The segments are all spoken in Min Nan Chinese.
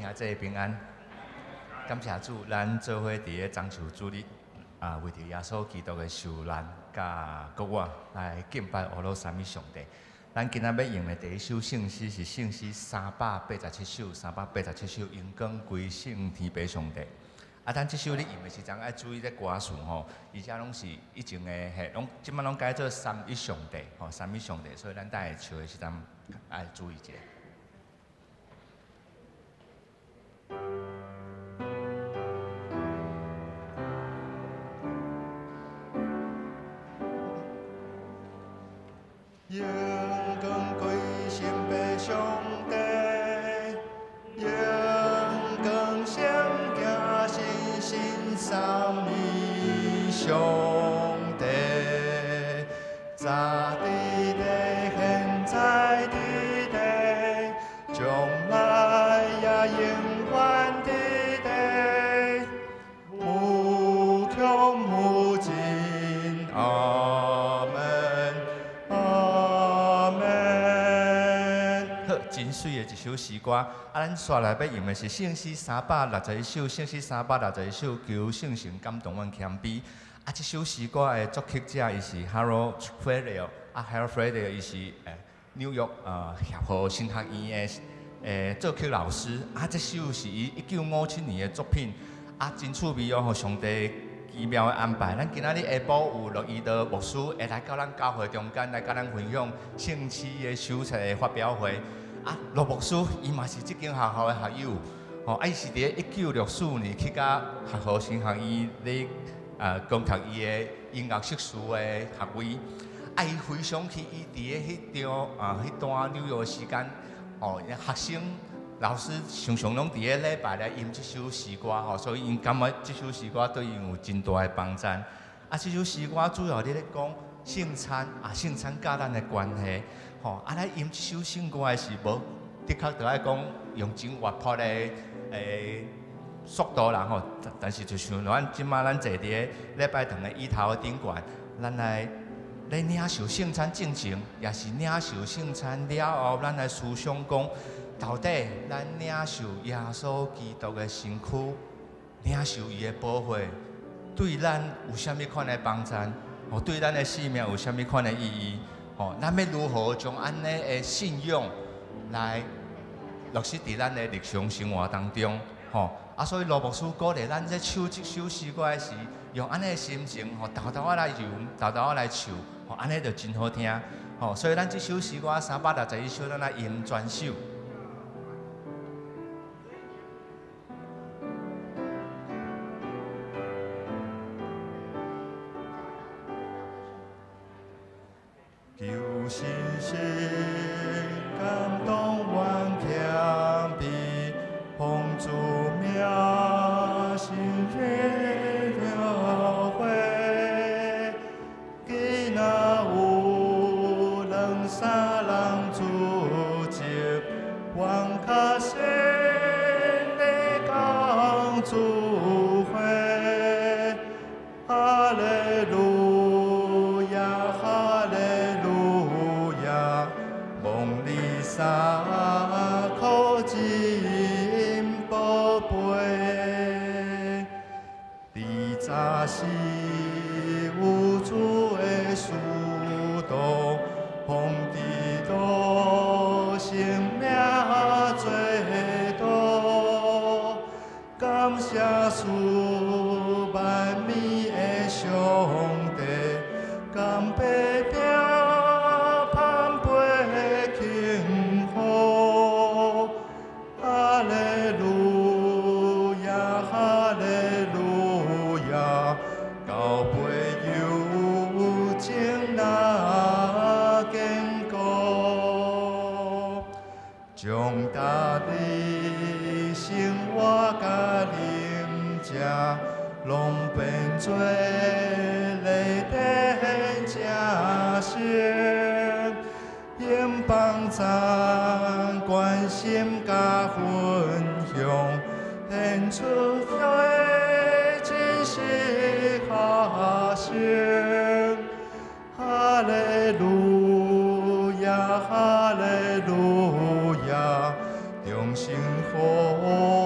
兄姊平安，感謝主，咱做伙佇咧中秋主日啊，為著耶穌基督的受難佮復活來敬拜阿羅三一上帝。咱今仔欲用的第一首聖詩是聖詩387首，三百八十七首，榮光歸聖天父上帝。啊，咱這首咧用的時陣愛注意這歌詞吼，伊遮攏是以前的嘿，攏這擺攏改做三一上帝，吼，三一上帝，所以咱等下唱的時陣愛注意一下。榮光歸聖父上帝，榮光聖子神聖三一上帝，早佇地，現在佇地，將來也永遠佇地，無窮無盡，阿門，阿門。好，真媠的一首詩歌。啊，咱紲來欲用的是聖詩361首，聖詩三百六十一首，求聖神感動阮謙卑。啊，這首詩歌的作曲者伊是 Harold Freidel，啊，Harold Freidel 伊是紐約協和神學院的作曲老師。啊，這首是伊1957年的作品。啊，真趣味哦！上帝奇妙的安排，咱今仔日下晡有羅伊德牧師會來到咱教會中間來佮咱分享聖詩的手冊的發表會。啊，羅牧師伊嘛是這間學校的學友，吼，啊，伊是佇咧1964年去佮協和神學院咧攻讀伊的音樂碩士的學位。啊，伊回想起伊佇咧彼段啊，彼段紐約的時間，吼，學生老師常常攏佇咧禮拜來吟這首詩歌，吼，所以𪜶感覺這首詩歌對𪜶有真大的幫助。啊，這首詩歌主要佇咧講聖餐啊，聖餐佮咱的關係，吼，啊，咱吟這首聖歌的時，無的確著愛講用真活潑的速度啦，吼。但是就像咱這擺咱坐佇咧禮拜堂的椅頭頂懸，咱來咧領受聖餐進前，也是領受聖餐了後，咱來思想講，到底咱領受耶穌基督的身軀，領受伊的寶血，對咱有啥物款的幫助？吼，對咱的生命有啥物款的意義？吼，咱欲如何將按呢的信仰來落實佇咱的日常生活當中？吼，啊，所以羅牧師鼓勵咱咧唱這首詩歌的時，用按呢的心情，吼，沓沓仔來吟，沓沓仔來唱，吼，按呢就真好聽。吼，所以咱這首詩歌361首，咱來吟全首。求聖神感動阮謙卑，奉主名新日了會，今仔有兩三人聚集，阮較先來講聚會，哈利路亞，哈利路亞，望你三箍真寶貝，佇早時有主的使徒，奉基督聖名做道，感謝賜萬物的上帝，甘白餅盼杯慶賀，哈利路亞，哈利路亞，到尾友情若堅固，將逐日生活佮啉食，攏變做禮典正聖，應幫贊關心佮分享，獻出血真實學生。哈利路亞，哈利路亞，眾生福。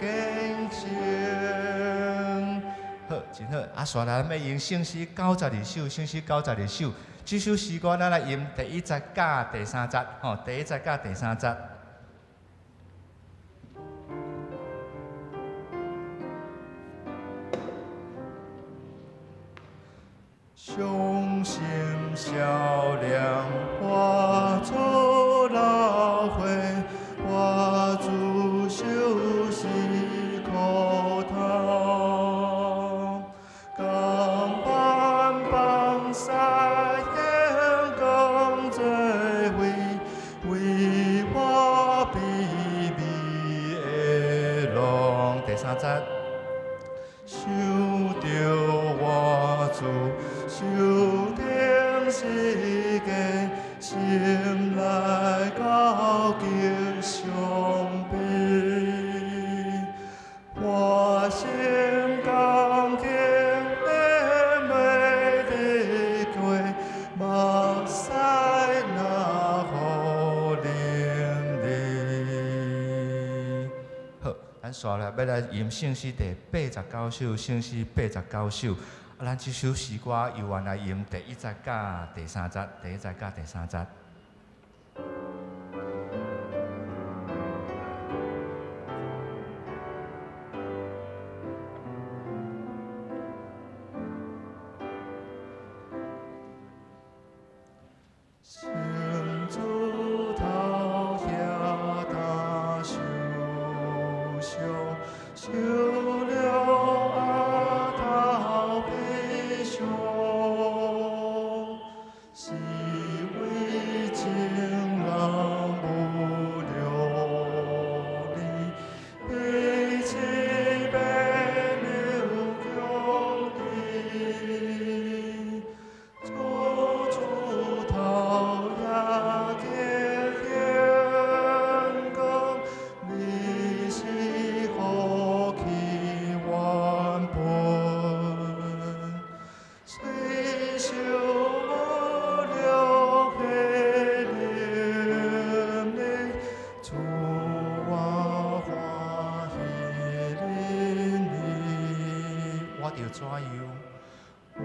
堅強。好，真好。啊，紲來咱欲用聖詩92首，聖詩九十二首。這首詩歌咱來用第一節佮第三節，吼，第一節佮第三節。傷心少年化做老歲，我主受死苦痛，甘願放捨榮光做位，為我卑微的郎。第三節，想著我主受釘十架，心內高極傷悲。我心甘情免袂得過，目屎若雨淋漓。好，咱紲來欲來吟聖詩第八十九首，聖詩八十九首。啊，咱這首詩歌猶原來吟第一節佮第三節，第一節佮第三節。聖主頭遐擔受傷，受了額頭皮傷，是為情人無量理，悲凄悲流強滴，做主頭也結榮光，你是福氣原本，雖受無量的淋漓，主我歡喜淋漓。我著怎樣？我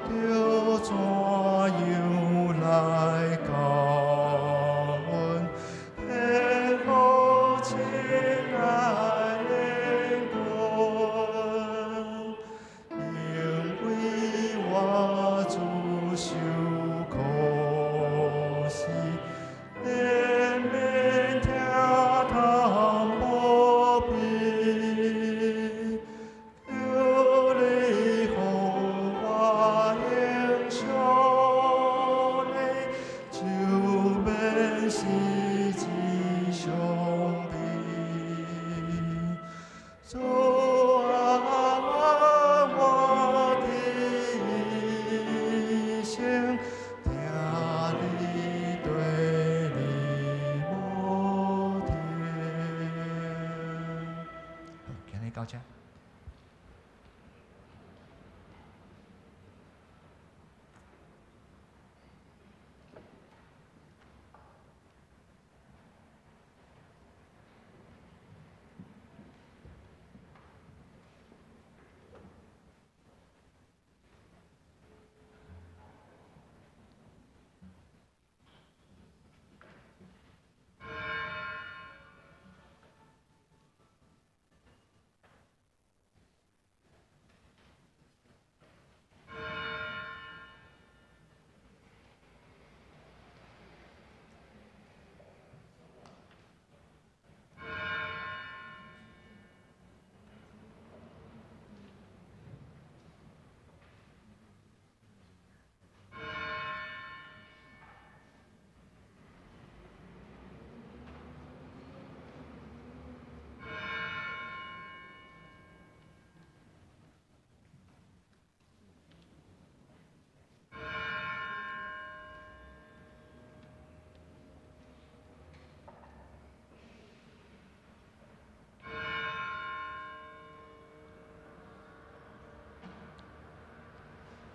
著怎樣來感恩？天父親愛的君，因為我主受苦死，憐憫疼痛無比，求你予我英雄的，就免死之傷悲。主啊，我的一生，疼你對你無停。好，今日到這。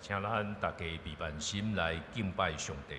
請咱大家閉萬心來敬拜上帝。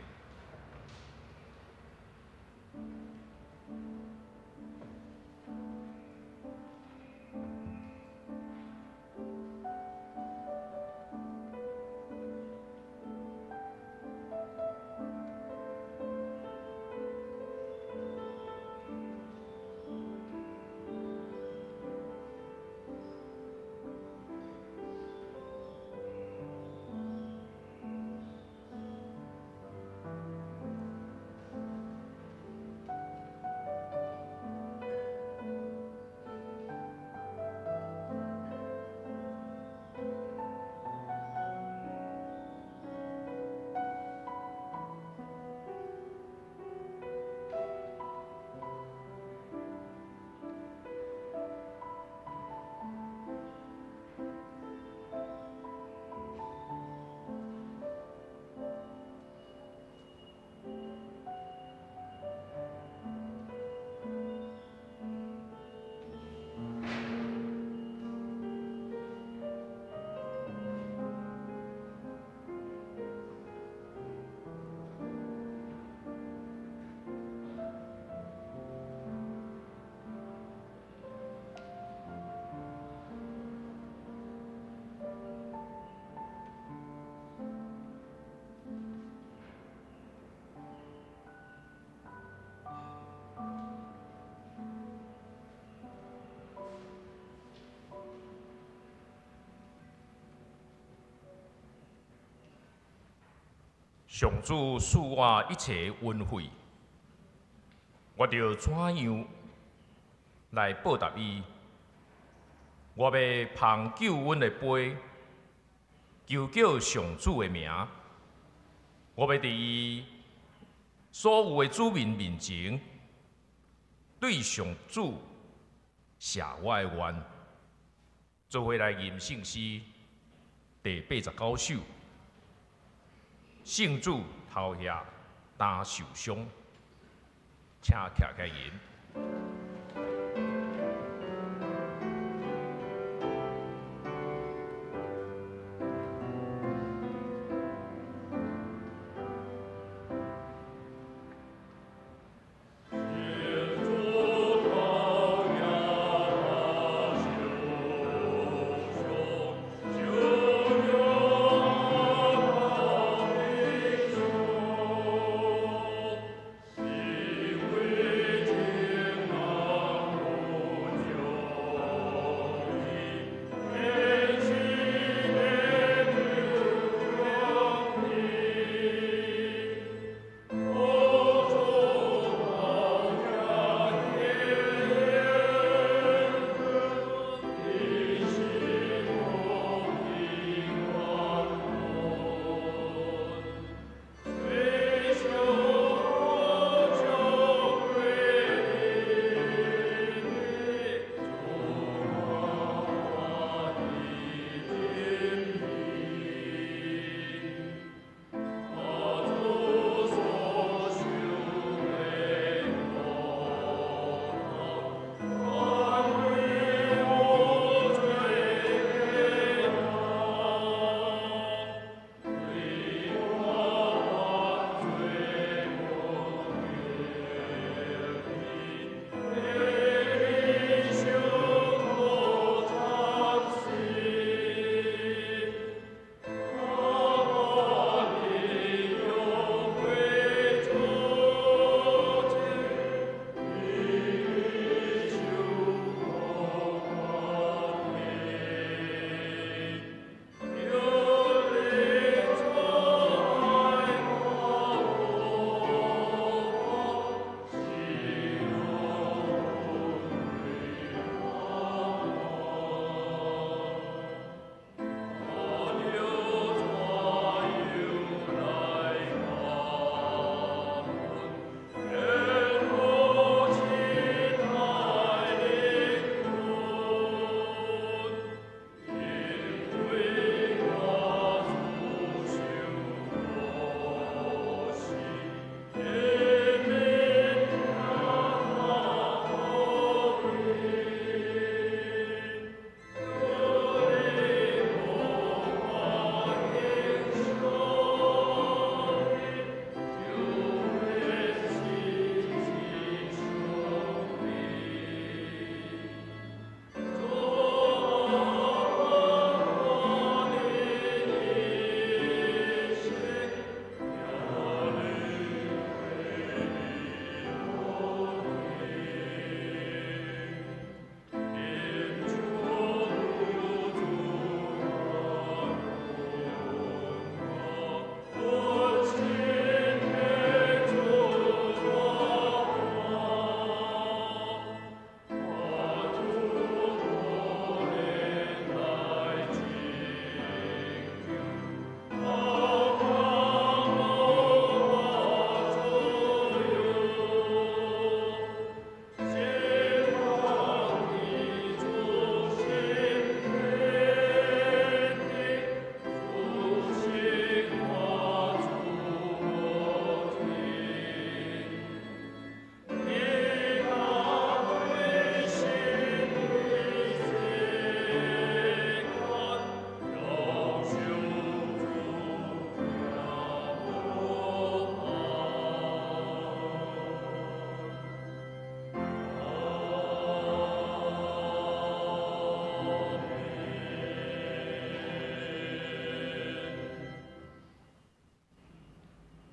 上主賜我一切恩惠，我著怎樣來報答伊？我欲捧救恩的杯，求叫上主的名。我欲佇伊所有的子民面前，對上主謝我的願。做伙來吟聖詩第89首。聖主頭額擔受傷，請徛起來吟。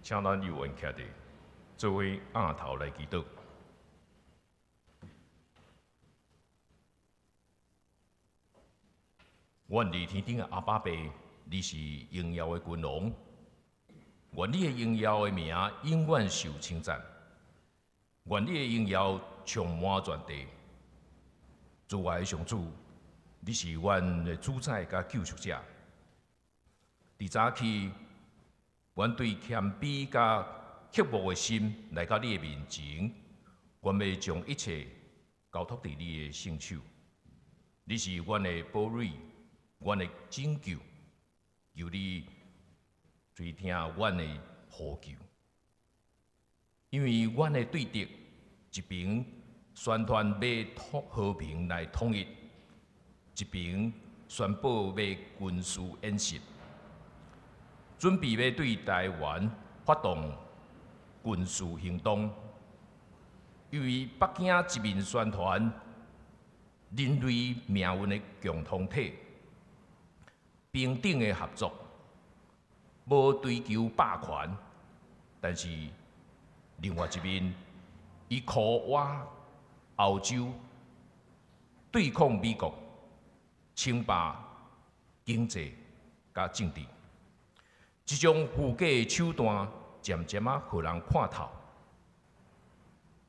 請咱有緣徛佇，做伙仰頭來祈禱。阮佇天頂的阿爸父，你是榮耀的君王，願你的榮耀的名永遠受稱讚，願你的榮耀充滿全地。慈愛的上主，你是阮的主宰佮救贖者。佇早起，阮對謙卑佮渴慕的心來到你的面前，阮欲將一切交託佇你的聖手。你是阮的堡壘，阮的拯救，求你垂聽阮的呼求。因為阮的對敵一邊宣傳欲統和平來統一，一邊宣布欲軍事演習，準備欲對台灣發動軍事行動。因為北京一面宣傳人類命運的共同體、平等的合作，無追求霸權，但是另外一面，伊箍倚歐洲對抗美國，稱霸經濟佮政治，這種虛假的手段，漸漸仔予人看透。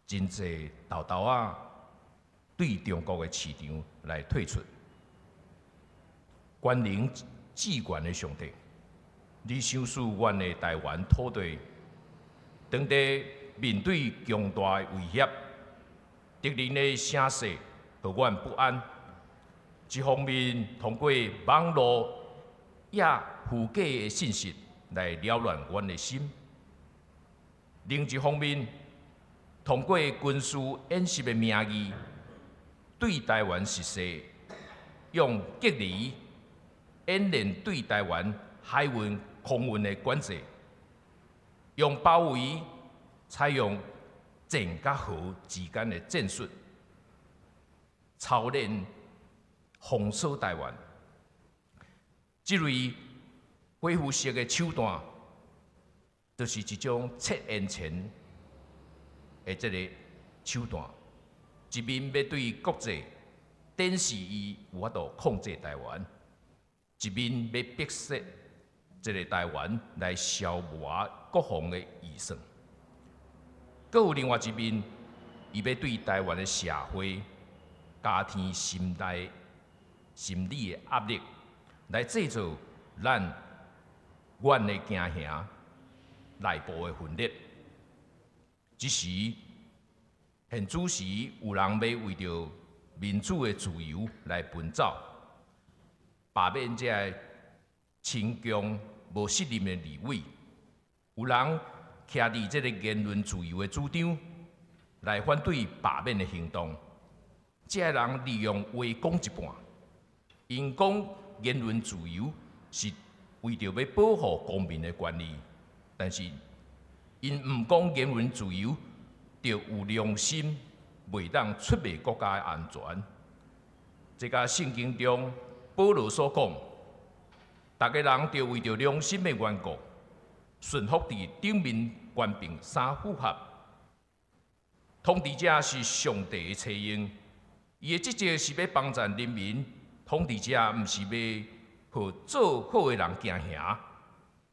真濟沓沓仔對中國的市場來退出。權能至懸的上帝，你賞賜阮的台灣土地，當地面對強大的威脅，敵人的聲勢予阮不安。一方面通過網路也虛假的信息來擾亂阮的心；另一方面，通過軍事演習的名義，對台灣實施用隔離演練對台灣海運、空運的管制，用包圍採用戰佮和之間的戰術，操練封鎖台灣。這類恢復式的手段，就是一種切煙錢的這个手段，一面欲對國際展示伊有法度控制台灣，一面欲逼使這个台灣來消磨國防的預算。閣有另外一面，伊欲對台灣的社會、家庭心態、心理的壓力，來製造咱阮的驚嚇、內部的分裂。這時，現此時有人欲為著民主的自由來奔走，罷免這个親共無信任的立委；有人徛佇這个言論自由的主張，來反對罷免的行動。這个人利用話講一半，𪜶講言論自由是為著欲保護公民的權利，但是𪜶毋講言論自由，就有良心袂當出賣國家的安全。這佮聖經中保羅所講，逐个人著為著良心的緣故，順服佇頂面權柄相符合。統治者是上帝的差用，伊的職責是欲幫贊人民。統治者毋是欲予做好的人驚嚇，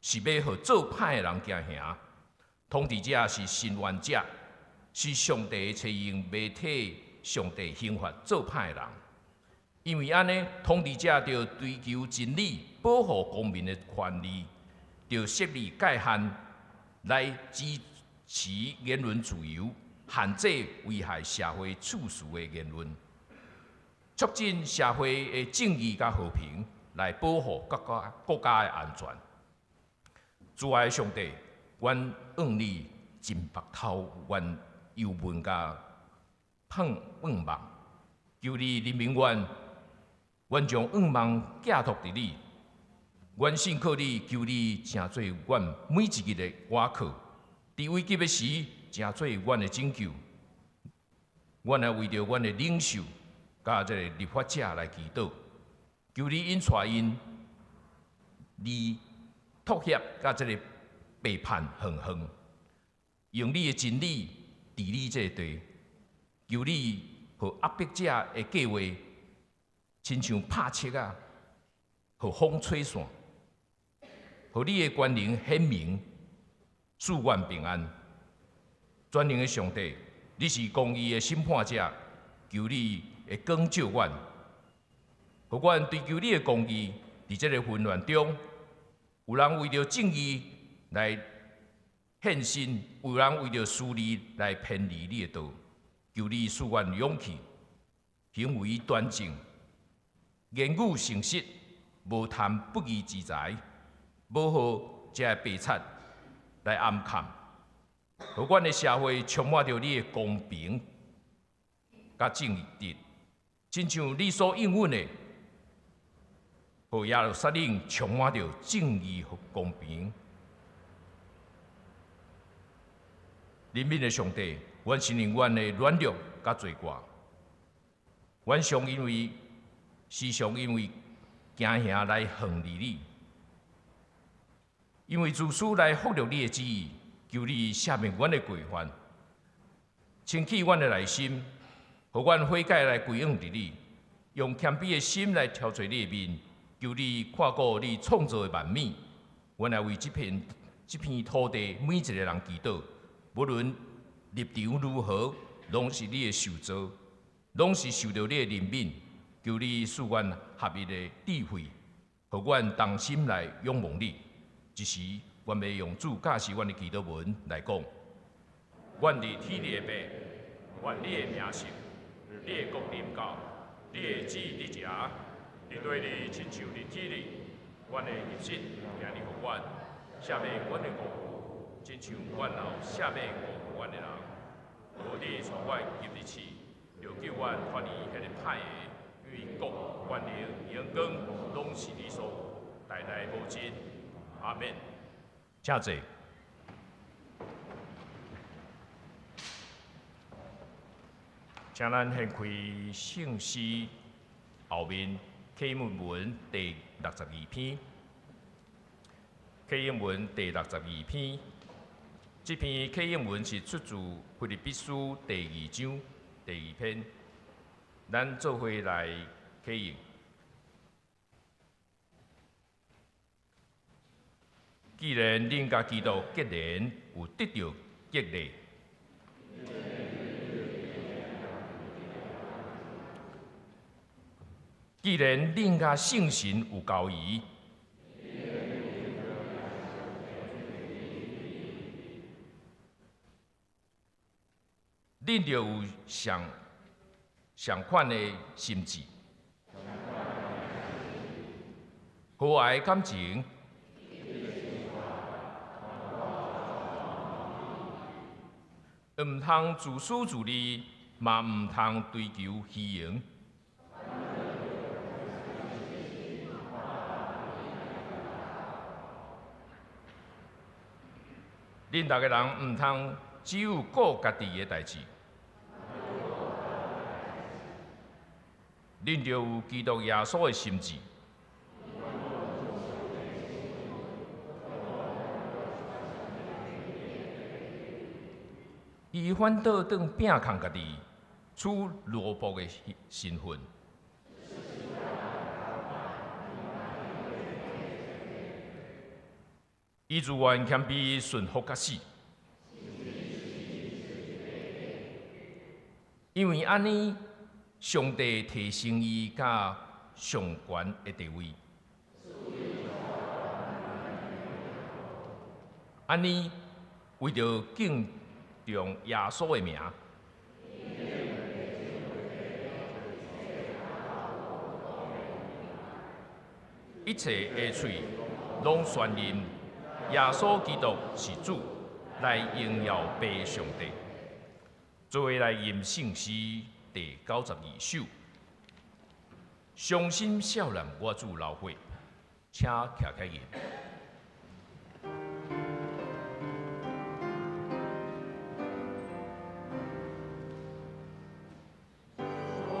是欲予做歹的人驚嚇。統治者是伸冤者，是上帝的差用，欲替上帝刑罰做歹的人。因為按呢，統治者著追求真理，保護公民的權利，著設立界限來支持言論自由，限制危害社會秩序的言論，促進社會的正義佮和平，來保護國家的安全。慈愛的上帝，阮向你盡腹頭阮憂悶佮盼望，求你憐憫阮，阮將願望寄託佇你，阮信靠你，求你成做阮每一日的倚靠，佇危急的時，成做阮的拯救。阮來為著阮的領袖佮這个立法者來祈禱，求你引帶𪜶離妥協佮這个背叛遠遠，用你的真理治理這个地，求你予壓迫者的計劃，親像拍粟仔，予風吹散，予你的權能顯明，賜阮平安。全能的上帝，你是公義的審判者，求你會光照阮，予阮追求你的公義。佇這个混亂中，有人為著正義來獻身，有人為著私利來偏離你的道。求你賜阮勇氣，行為端正，言語誠實，無貪不義之財，無予這个白賊來暗崁，予阮的社會充滿著你的公平佮正直，親像你所應允的，予耶路撒冷充滿著正義和公平。憐憫的上帝，阮承認阮的軟弱佮罪過，阮常因為時常因為驚嚇來遠離你，因為自私來忽略你的旨意，求你赦免阮的過犯，清去阮的內心，予阮悔改來歸向佇你，用謙卑的心來朝揣你的面，求你看顧你創造的萬物，阮來為這片土地每一个人祈禱，無論立場如何，攏是你的受造，攏是受著你的憐憫，求你賜阮合一的智慧，予阮同心來仰望你。這時，阮欲用主教示阮的祈禱文來講：阮佇天裡的父，願你的名聖，你的國臨到，你的旨意佇遮，佇地裡親像佇天裡。阮的飲食，今日予阮，赦免阮的過錯，親像阮也有赦免辜負阮的人。無你帶阮入去試，著救阮脫離彼个歹的，因為國、權能、榮光，攏是你所有，代代無盡。阿們。請坐。請咱掀開聖詩後面啟應文第六十二篇。啟應文第六十二篇，這篇啟應文是出自腓立比書第二章第二篇。咱做伙來啟應。既然恁佮基督結連，有得著激勵，既然恁佮聖神有交誼，恁著有相款的心志，和藹感情。毋通自私自利，嘛毋通追求虛榮。恁逐个人毋通只有顧家己的代誌，恁著有基督耶穌的心志。伊反倒當摒空家己，取奴僕的身份。伊自願謙卑順服到死。因為按呢，上帝提升伊到上懸的地位。按呢，為著敬重耶穌的名，一切的喙攏宣認耶穌基督是主，來榮耀父上帝。做伙來吟聖詩第92首，傷心少年我主流血，請徛起來吟。我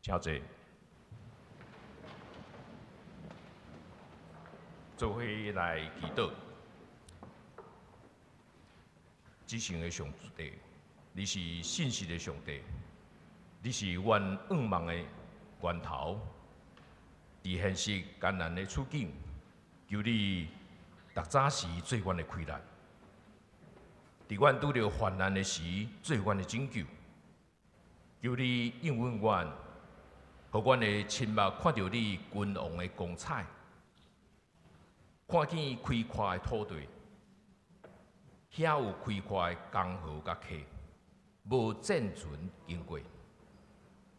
請坐。做伙來祈禱。至聖的上帝，你是信實的上帝，你是阮向望的源頭。佇現實艱難的處境，求你逐早時做阮的氣力；佇阮拄著患難的時，做阮的拯救。求你應允阮，予阮的親目看著你君王的光彩，看見開闊的土地，遐有開闊的江河佮溪，無戰船經過。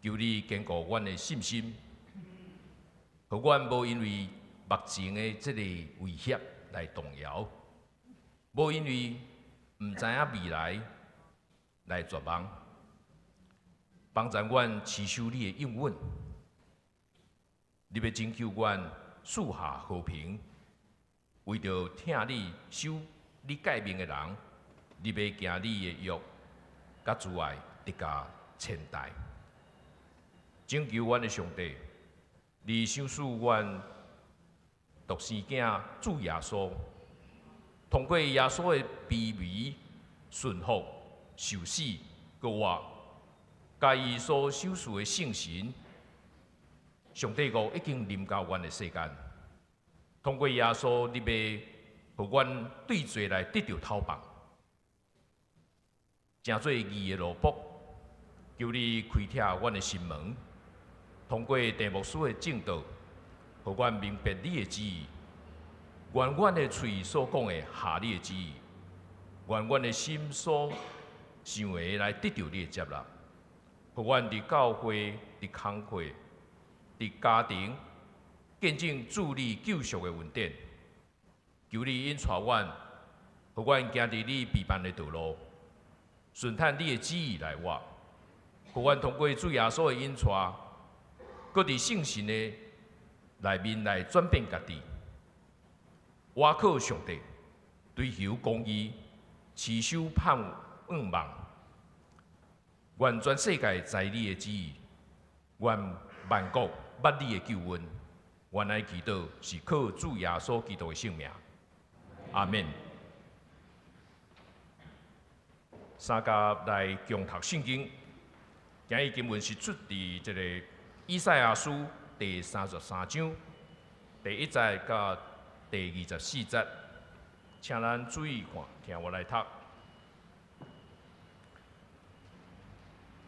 求你堅固阮的信心，予阮無因為目前的這个威脅來動搖，無因為毋知影未來來絕望。幫助阮持守你的應允，你欲拯救阮，賜下和平，為著疼你、守你誡命的人，你欲行你的約，佮慈愛，直到千代。拯救阮的上帝，你賞賜阮獨生囝主耶穌，通過耶穌的卑微、順服、受死、閣活，佮伊所賞賜的聖神，上帝國已經臨到阮的世間。通過耶穌，你欲予阮對罪來得著討放，成做義的奴僕。求你開啟阮的心門，通過鄭牧師的證道，予阮明白你的旨意。願阮的喙所講的合你的旨意，願阮的心所想的來得著你的接納。予阮佇教會、佇工課、佇家庭，見證主你救贖的恩典。求你引帶阮，予阮行佇你備辦的道路，順趁你的旨意來活。予阮通過主耶穌的引帶，閣佇聖神的內面來轉變家己，倚靠上帝，追求公義，持守盼望。願全世界知你的旨意，願萬國捌你的救恩。阮來祈禱是靠主耶穌基督的聖名。阿們。三甲來共讀聖經，今日經文是出佇這个以賽亞書第33章第1節到第24節，請咱注意看，聽我來讀。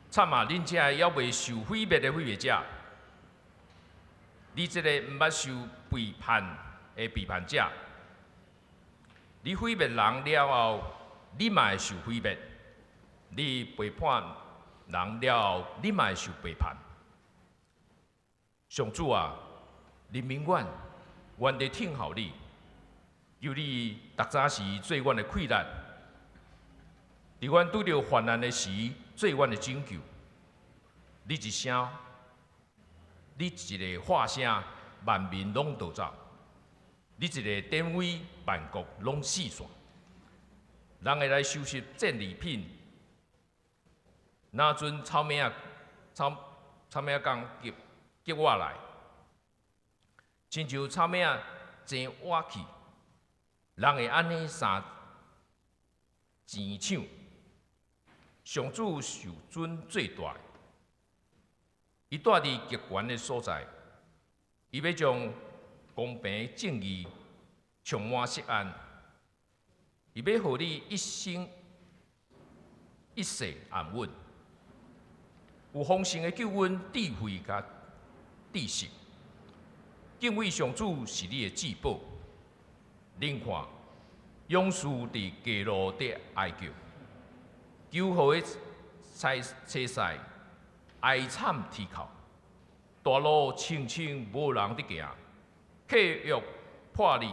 慘啊！恁這猶未受毀滅的毀滅者，你這个毋捌受背叛的背叛者，你毀滅人了後，你嘛會受毀滅；你背叛人了後，你嘛會受背叛。上主啊，憐憫阮，阮佇等候你，求你逐早時做阮的氣力，佇阮拄著患難的時，做阮的拯救。你一聲，你一个喝聲，萬民攏逃走；你一个典威，萬國攏四散。人會來收拾戰利品，若陣草莓仔、草草莓仔工急急我來，親像草莓仔井挖去，人會按呢捎錢搶。上主受尊最大，伊住佇極懸的所在，伊欲將公平正義充滿錫安，伊欲予你一生一世安穩，有豐盛的救恩、智慧佮知識。敬畏上主是你的至寶。恁看，勇士佇街路佇哀叫，求和的車賽哀慘啼哭，大路清清無人佇行，契約破裂，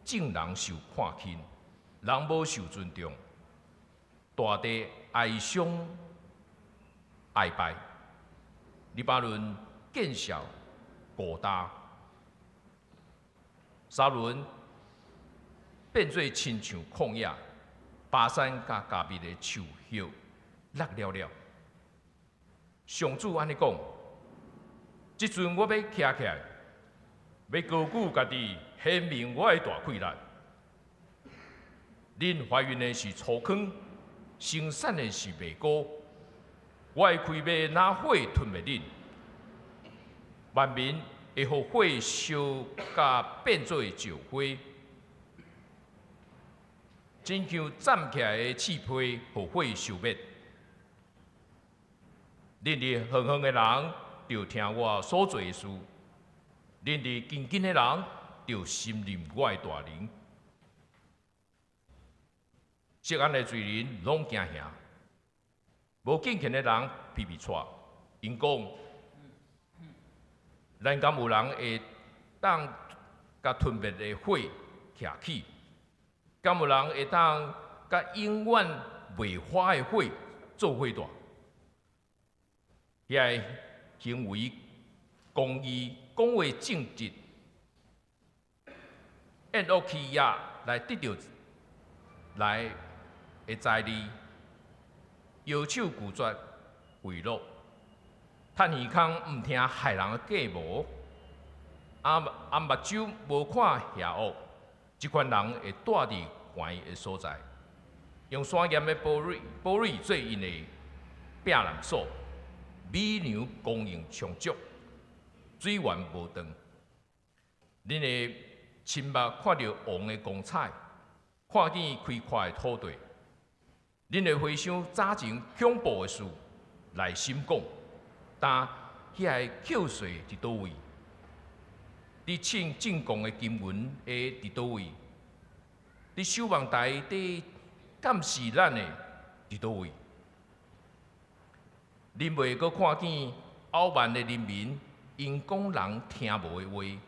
眾人受看輕，人無受尊重，大地哀傷哀敗，黎巴嫩見笑孤單，沙崙變做親像曠野，巴珊佮迦密的樹葉落了了。上主按呢講，這陣我欲徛起來，欲高舉家己，顯明我的大氣力。恁懷孕的是粗糠，生產的是麥膏。我的氣欲若火吞滅恁，萬民會予火燒甲變做石灰，親像站起來的刺批，予火燒滅。恁佇遠遠的人，著聽我所做的事；恁佇近近的人，著承認我的大能。錫安的罪人攏驚嚇，無敬虔的人皮皮掣，𪜶講：咱敢有人會當共吞滅的火徛起？敢有人會當佮永遠袂化的火做伙住？遐个行為公義、講話正直、厭惡欺壓來得著來的財利，搖手拒絕賄賂，趁耳空毋聽害人的計謀，掩目睭無看邪惡，這款人會住佇懸的所在，用山岩的堡壘做𪜶的避難所，米糧供應充足，水源無斷。恁的親目看著王的光彩，看見開闊的土地。恁會回想早前恐怖的事，內心講：但遐个扣稅佇佗位？佇稱進貢的金銀的佇佗位？佇守望台底監視咱的佇佗位？恁袂閣看見傲慢的人民，𪜶講人聽無的話，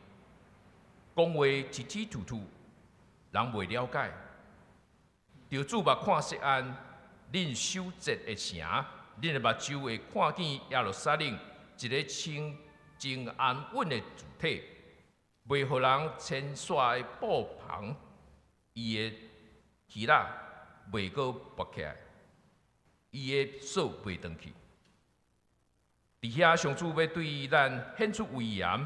講話吱吱吐吐，人袂了解。著注目看錫安，恁守節的城，恁的目睭會看見耶路撒冷一个清靜安穩的住體，袂予人遷徙的布棚，伊的旗仔袂閣拔起來，伊的索袂斷去。佇遐，上主欲對咱顯出威嚴，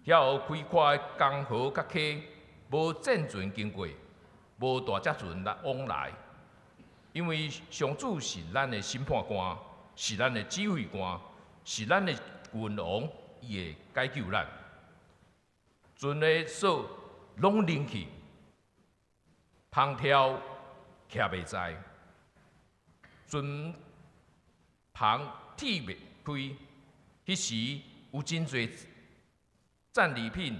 遐有開闊的江河佮溪，無戰船經過，無大隻船來往來。因為上主是咱的審判官，是咱的指揮官，是咱的君王，伊會解救咱。船的索攏冷去，帆挑徛袂在，船帆鐵袂開。彼時有真濟戰利品，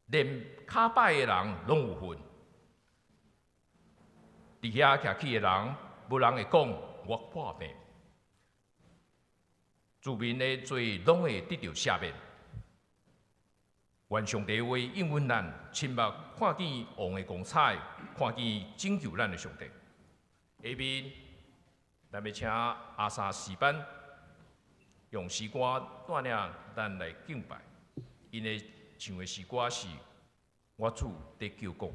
連跤擺的人攏有份。佇遐徛起的人，無人會講我破病。住民的罪攏會得著赦免。願上帝話應允咱，親目看見王的光彩，看見拯救咱的上帝。下面，咱欲請阿薩詩班用詩歌帶領咱來敬拜。𪜶的唱的詩歌是《我主得救講》。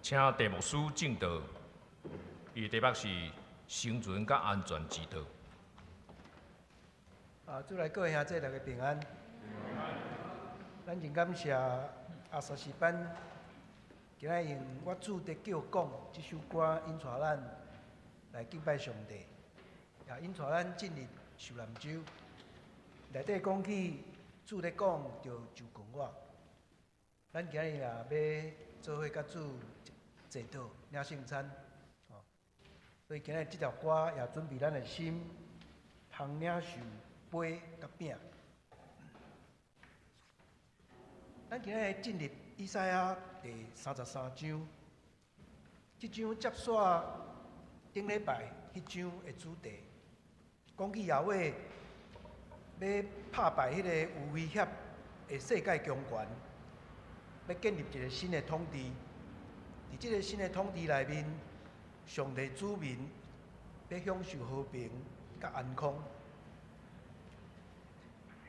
請鄭牧師證道，伊的題目是生存佮安全之道。啊，主內各位兄弟大家平安。咱真感謝阿薩士班，今仔用我主的叫講這首歌引帶咱來敬拜上帝，也引帶咱進入受難週。內底講起主咧講著就近我，咱今日也欲做伙佮主坐桌領聖餐，所以今日這條歌也準備咱的心，通領受杯佮餅。咱今日進入以賽亞第三十三章，這章接續頂禮拜彼章的主題，講起耶和華欲拍敗彼個有威脅的世界強權，欲建立一個新的統治。佇這個新的統治內面，上帝子民欲享受和平佮安康。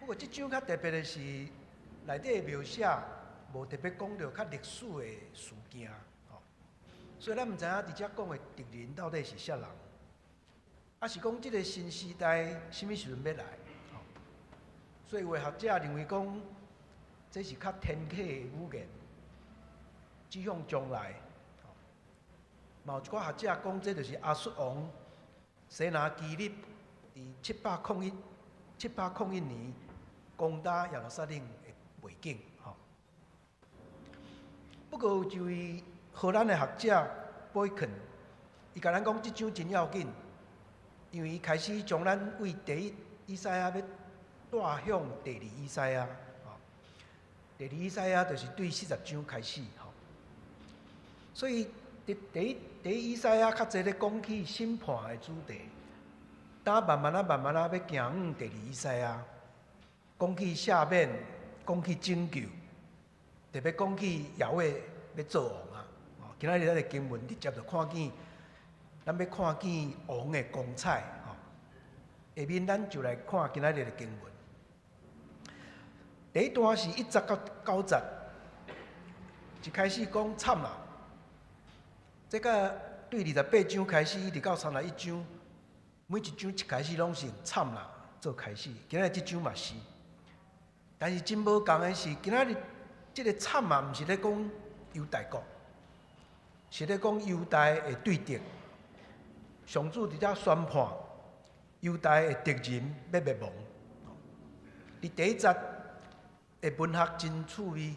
不過，這章較特別的是，內底描寫無特別講著較歷史的事件，所以咱毋知影佇遮講的敵人到底是啥人，抑是講這個新時代啥物時陣欲來？所以有的學者認為講，這是較天啟的語言，指向將來。嘛有一寡學者講，這就是亞述王西拿基立佇701年攻打耶路撒冷的背景。不過有一位荷蘭的學者貝肯，伊共咱講這章真要緊，因為伊開始將咱對第一以賽亞欲帶向第二以賽亞。第二以賽亞就是對40章開始。所以佇第一以賽亞較濟咧講起審判的主題，當慢慢仔慢慢仔欲行往第二以賽亞，講起赦免，講起拯救，特別講起耶和華欲做王啊！今仔日咱的經文直接就看見，咱欲看見王的光彩。下面咱就來看今仔日的經文。第一段是1節到9節，一開始講慘啦。這個對28章開始一直到31章，每一章一開始攏是慘啦做開始。今仔日這章嘛是，但是真無仝的是，今仔日這個慘啊，毋是咧講猶大國，是咧講猶大的對敵。上主佇遮宣判猶大的敵人欲滅亡。佇第一節的文學真趣味，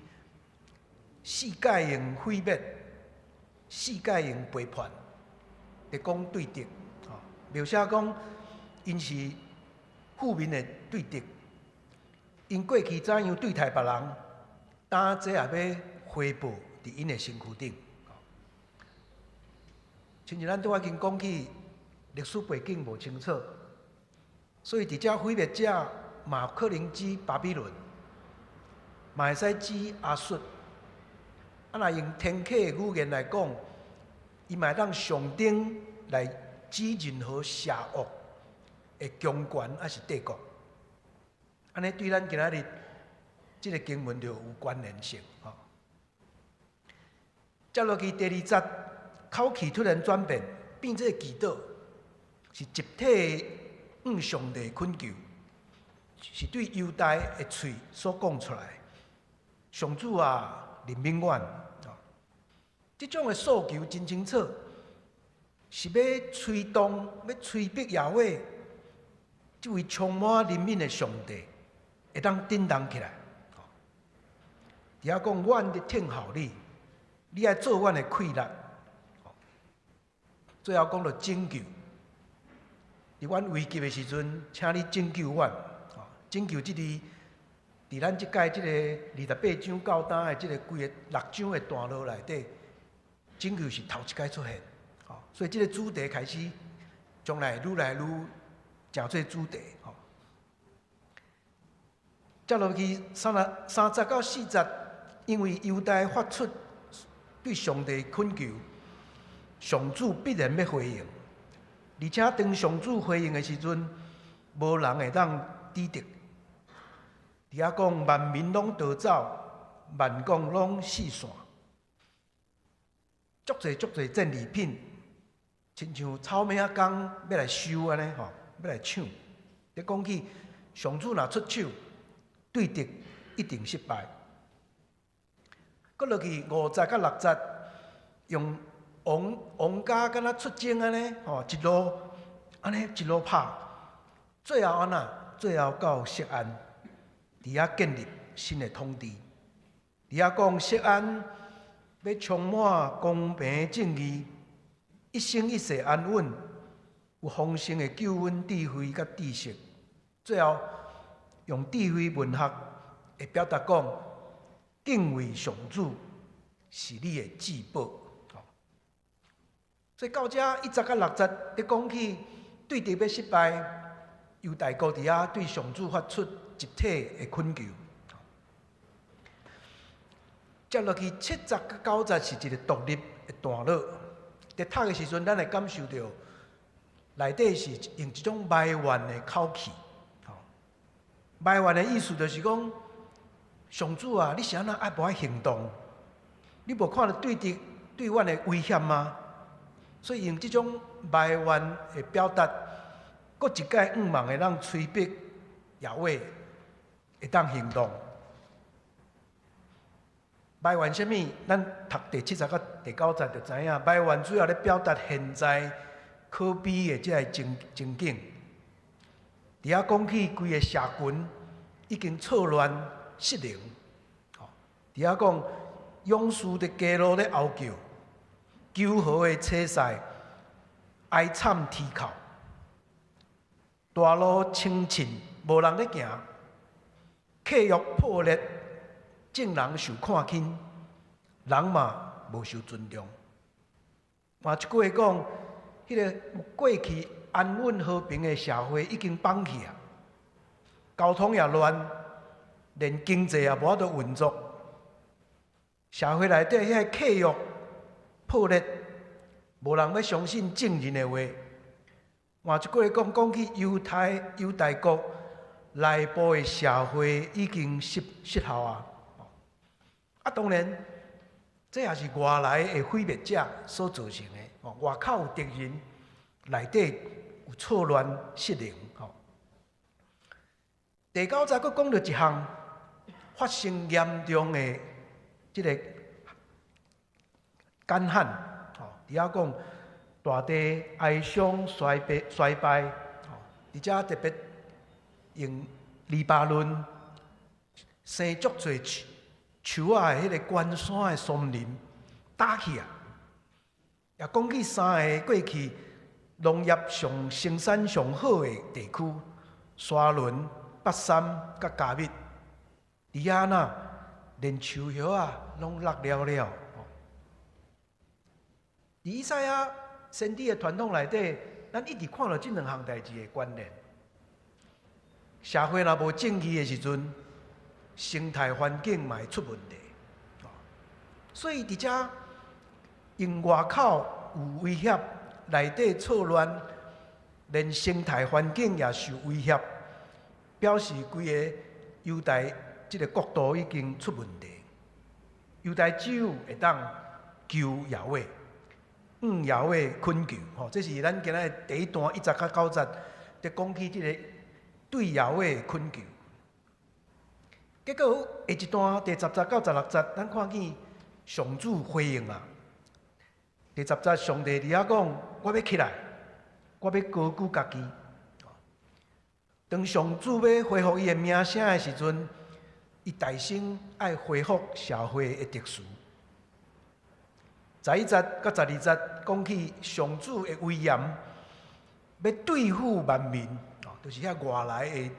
世界用毀滅，世界用背叛，佇講對敵，描寫講𪜶是負面的對敵，𪜶過去怎樣對待別人，當這也欲回報佇𪜶的身軀頂。親像咱拄仔已經講起歷史背景無清楚，所以佇遮毀滅者嘛可能指巴比倫，嘛會使指亞述。啊，若用天啟的語言來講，伊嘛會當象徵來指任何邪惡的強權抑是帝國。按呢對咱今仔日這個經文就有關聯性。吼，接落去第二節，口氣突然轉變，變做祈禱，是集體向上帝懇求，是對猶大的喙所講出來。上主啊，憐憫阮！這種的訴求真清楚，是欲催動、欲催逼耶和華這位充滿憐憫的上帝，會當振動起來。佇遐講，阮佇等候你，你愛做阮的氣力。最後講著拯救，佇阮危急的時陣，請你拯救阮。拯救這個佇咱這擺這個28章到今的這個規个六章的段落內底，拯救是頭一擺出現。所以這個主題開始將來愈來愈成做主題。接落去33節到4節，因為猶大發出對上帝懇求，上主必然欲回應，而且當上主回應的時陣，無人會當抵擋。佇遐講萬民攏逃走，萬國攏四散。足濟足濟戰利品，親像草莓仔工欲來收按呢吼，欲來搶。咧講起上主若出手，對敵一定失敗。閣落去五節佮六節，用王王家敢若出征按呢吼，一路按呢一路拍，最後按怎？最後到錫安，佇遐建立新的統治。佇遐講錫安欲充滿公平正義，一生一世安穩，有豐盛的救恩、智慧佮知識。最後用智慧文學會表達講，敬畏上主是你的至寶。所以到遮一節佮六節，咧講起對敵欲失敗，猶大國佇遐對上主發出集體的懇求。接落去七節佮九節是一个獨立的段落。佇讀的時陣，咱會感受著內底是用一種埋怨的口氣。埋怨的意思就是講，上主啊，你是按怎猶無愛行動？你無看著對敵對阮的威脅嗎？所以用這種埋怨的表達，閣一擺向望會當催逼耶和華會當行動。埋怨啥物？咱讀第七節佮第九節就知影。埋怨主要咧表達現在可悲的這个情景。佇遐講起規个社群已經錯亂失靈。佇遐講勇士佇街路咧嚎叫，求和的車賽哀慘啼哭，大路清靜，無人咧行，契約破裂，眾人受看輕，人嘛無受尊重。換一句話講，彼个過去安穩和平的社會已經崩去啊，交通也亂，連經濟也無法度運作。社會內底彼个契約破裂，無人欲相信證人的話。換一句話講，講起猶太猶大國內部的社會已經失效啊！啊，當然，這也是外來的毀滅者所造成的。哦，外口有敵人，內底有錯亂失靈。吼，第九節閣講著一項發生嚴重的這个乾旱。吼，佇遐講大地哀傷衰敗衰敗。吼，佇遮特別用黎巴嫩生足濟樹樹仔的彼个懸山的松林焦去啊！也講起三个過去農業上生產上好的地區，沙崙、巴珊佮迦密，佇遐呐，連樹葉仔攏落了了。佇以賽亞先知的傳統內底，咱一直看著這兩項代誌的關聯。社會若無正義的時陣，生態環境嘛會出問題。所以佇遮用外口有威脅，內底錯亂，連生態環境也受威脅，表示規个猶大這个國度已經出問題。猶大只有會當求耶和華，向耶和華懇求。吼，這是咱今仔第一段一節到九節，佇講起這个對耶和華的懇求。結果下一段第十節到十六節，咱看見上主回應啊。第十節，上帝佇遐講：我欲起來，我欲高舉家己。當上主欲恢復伊的名聲的時陣，伊大先愛恢復社會的秩序。十一節佮十二節講起上主的威嚴，欲對付萬民，就是遐外來的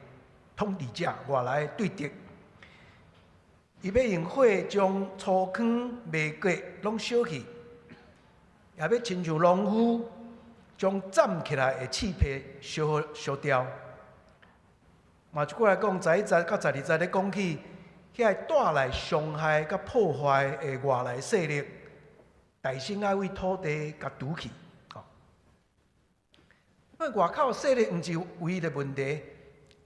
統治者、外來的對敵。伊欲用火將粗糠、麥秸攏燒去，也欲親像農夫將攢起來的刺皮燒燒掉。換一句來講，十一節佮十二節咧講起，遐個帶來傷害佮破壞的外來勢力，大先愛為土地共除去。因為外口勢力毋是唯一的問題，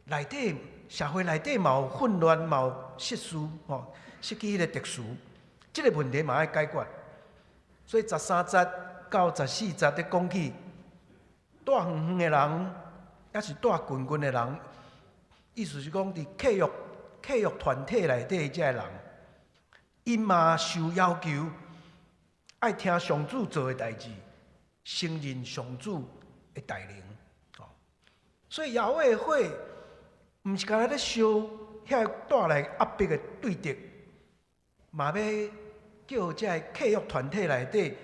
內底社會內底嘛有混亂，嘛有失序，吼，失去彼个秩序，這个問題嘛愛解決。所以13節到14節咧講起，蹛遠遠的人，抑是蹛近近的人，意思是講佇契約團體內底這个人，𪜶嘛受要求愛聽上主做的代誌，承認上主的大能。所以耶和華的火，毋是干焦咧燒遐帶來壓迫的對敵，嘛欲叫這个契約團體內底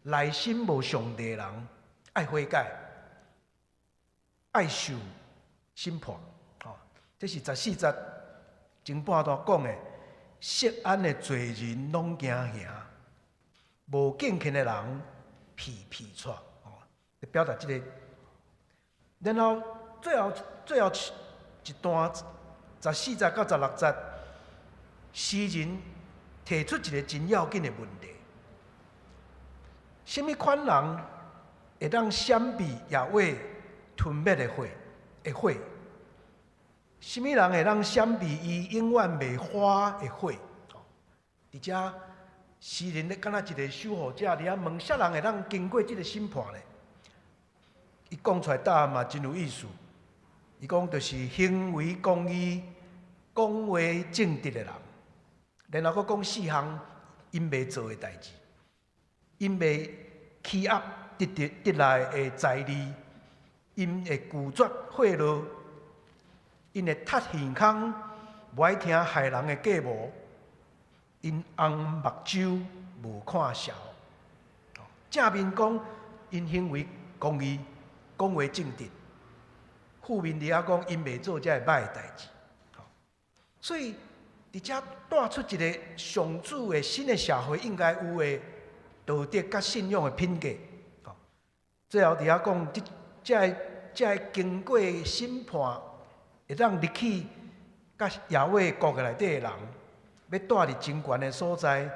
內心無上帝的人愛悔改，愛受審判。哦，這是14節前半段講的，錫安的罪人攏驚嚇，無敬虔的人皮皮掣。哦，表達這个。然後最後一段14節到16節，詩人提出一个真要緊的問題：啥物款人會當閃避耶和華吞滅的火的火？啥物人會當閃避伊永遠袂化的火？佇遮詩人咧，敢若一个守護者佇遐問：啥人會當經過這个審判咧？伊講出來答案嘛真有意思。伊講就是行為公義、講話正直的人，然後閣講四項𪜶袂做的代誌，𪜶袂欺壓得得得來的財利，𪜶會拒絕賄賂，𪜶會踢耳空，無愛聽害人的計謀，𪜶紅目睭無看邪。正面講，𪜶行為公義，講話正直；負面佇遐講，𪜶袂做這个歹的代誌。所以佇遮帶出一个上主的新的社會應該有的道德佮信仰的品格。最後佇遐講，這个經過審判，會當入去佮耶和華國內底的人，欲蹛佇真懸的所在，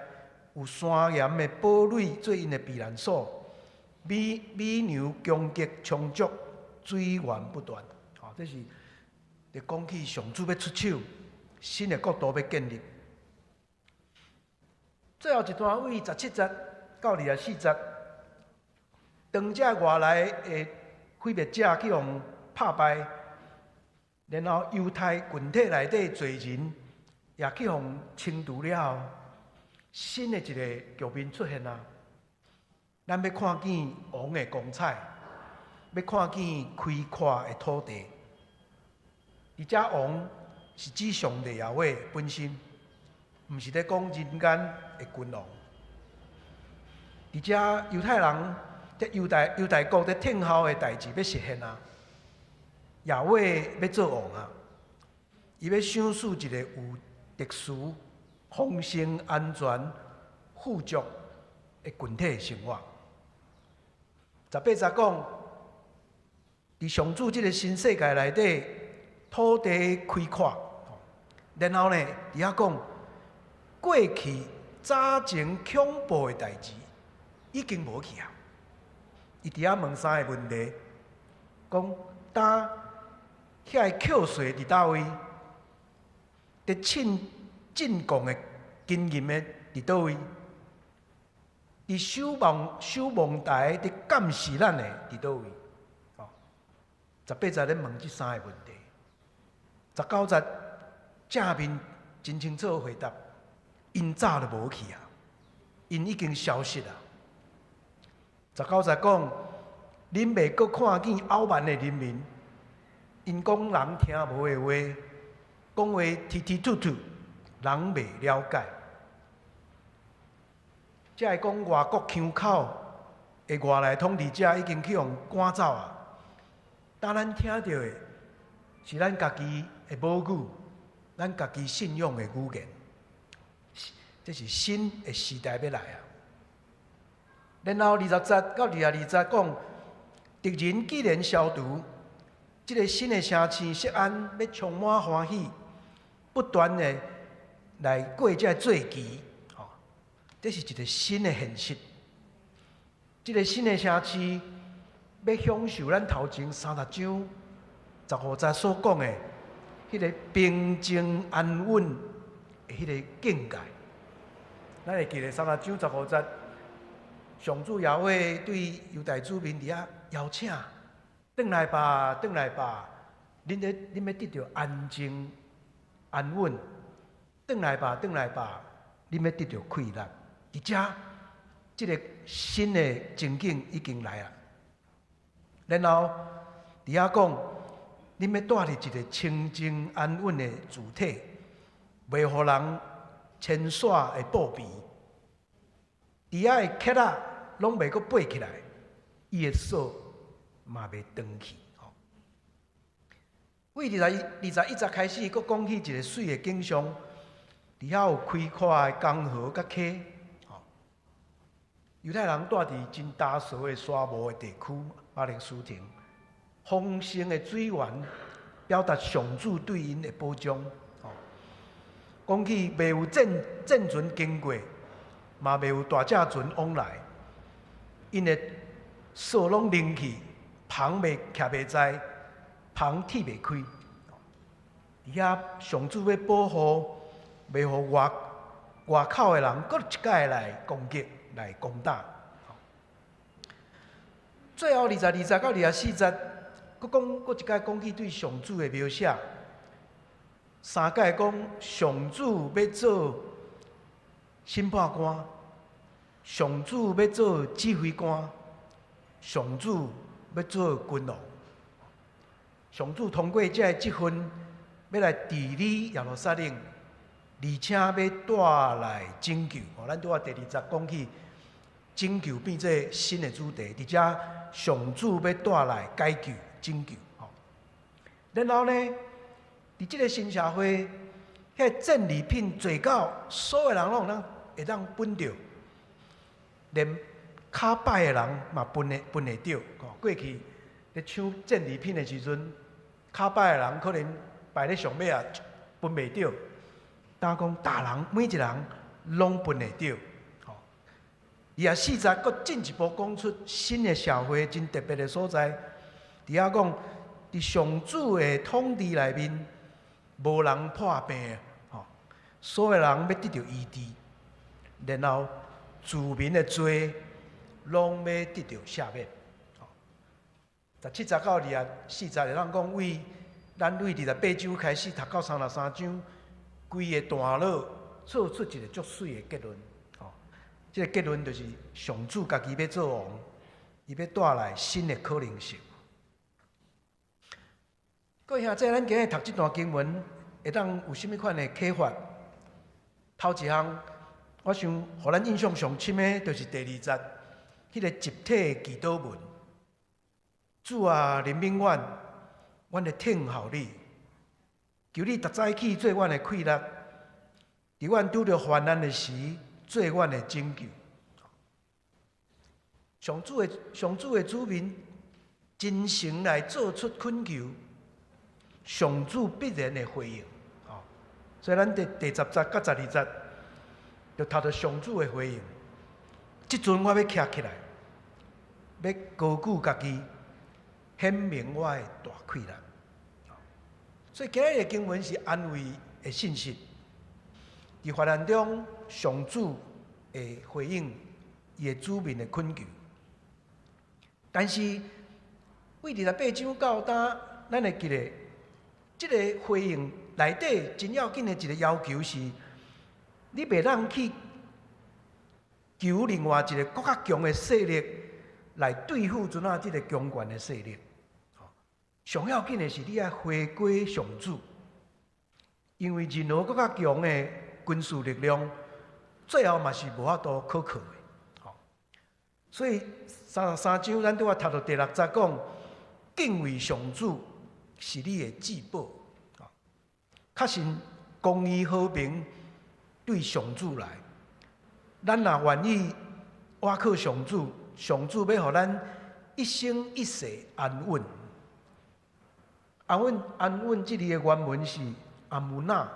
有山岩的堡壘做𪜶的避難所，美美牛供給充足，水源不斷。吼，這是佇講起上主欲出手，新的國度欲建立。最後一段位17節到24節，當這外來的毀滅者去予拍敗，然後猶太群體內底罪人也去予清除了後，新的一个局面出現啊！咱欲看見王的光彩，欲看見開闊的土地。佇遮王是指上帝耶和華本身，毋是咧講人間的君王。佇遮猶太人，這猶大國咧聽候的代誌欲實現啊！耶和華欲做王啊！伊欲賞賜一个有特殊、豐盛、安全、富足的群體生活。18節講，佇上主這个新世界內底，土地開闊，然後呢，佇遐講過去早前恐怖的代誌已經無去啊！伊佇遐問三个問題，講當遐个扣稅佇佗位？佇進進貢的金銀的佇佗位？佇守望台佇監視咱的佇佗位？哦，18節咧問這三个問題，19節正面真清楚回答，𪜶早就無去啊，𪜶已經消失啊。19節講，恁袂閣看見傲慢的人民，𪜶講人聽無的話，講話踢踢突突，人袂了解。這个講外國腔口的外來統治者已經去予趕走啊。當咱聽著的是咱家己的母語，咱家己信仰的語言。這是新的時代欲來啊！然後20節到22節講，敵人既然消除，這个新的城市錫安欲充滿歡喜，不斷的來過這个節期，吼，這是一个新的現實。這个新的城市欲享受咱頭前30章15節所講的彼个平靜安穩的彼个境界。咱會記得30章15節，上主耶和華對猶大子民佇遐邀請，轉來吧，轉來吧，恁欲得著安靜安穩，轉來吧，轉來吧，恁欲得著氣力。佇遮，這个新的情景已經來啊。然後佇遐講，恁欲蹛佇一个清靜安穩的住體，袂予人牽徙的布邊。佇遐的蠍仔攏袂閣爬起來，伊的索嘛袂斷去。吼，為21節開始，閣講起一个媠的景象，佇遐有開闊的江河佮溪。吼，猶太人蹛佇真焦燥的沙漠的地區，巴勒斯坦，豐盛的水源，表達上主對𪜶的保障。吼，講起袂有戰船經過，嘛袂有大隻船往來，𪜶的索攏冷去，帆袂徛袂在，帆鐵袂開。佇遐上主欲保護，袂予外口的人閣一擺來攻擊、來攻打。最後22節到24節，閣講閣一擺講起對上主的描寫。三擺講上主欲做審判官，上主欲做指揮官，上主欲做君王。上主通過這个職份，欲來治理耶路撒冷，而且欲帶來拯救。哦，咱拄仔第二節講起拯救變做新的主題，佇遮上主欲帶來解救、拯救。吼，然後呢，佇這个新社會，彼个戰利品濟到所有人攏會當分著，連跤歹的人嘛分會著。吼，過去咧搶戰利品的時陣，跤歹的人可能排咧上尾啊，分袂著。但講逐人每一人攏分會著。吼，24節閣進一步講出新的社會真特別的所在。佇遐講，佇上主的統治內面，無人破病，吼，所有人欲得著醫治，然後子民的罪攏欲得著赦免。17節到24節會當講，為咱對28章開始讀到33章，規个段落做出一个足媠的結論。吼，這個結論就是上主家己欲做王，伊欲帶來新的可能性。各位兄弟，咱今日讀這段經文，會當有啥物款的啟發？頭一項，我想予咱印象上深的，就是第二節，彼个集體的祈禱文。主啊，憐憫阮，阮會聽候你，求你逐早起做阮的氣力，佇阮拄著患難的時，做阮的拯救。上主的子民真誠來做出懇求，上主必然會回應。所以咱佇第10節佮12節，就讀著上主的回應。這陣我欲徛起來，欲高舉家己，顯明我的大氣力。所以今日的經文是安慰的信息。佇患難中，上主會回應伊的子民的懇求。但是，對28章到今，咱會記得，這个回應內底真要緊的一个要求是，你袂當去求另外一个閣較強的勢力來對付陣仔這个強權的勢力。上要緊的是你愛回歸上主，因為任何閣較強的軍事力量，最後嘛是無法度可靠的。所以33章咱拄仔讀到第六節講，敬畏上主是你的至寶。確信公義和平對上主來，咱若願意倚靠上主，上主欲予咱一生一世安穩。安穩，安穩，這裡的原文是阿姆納，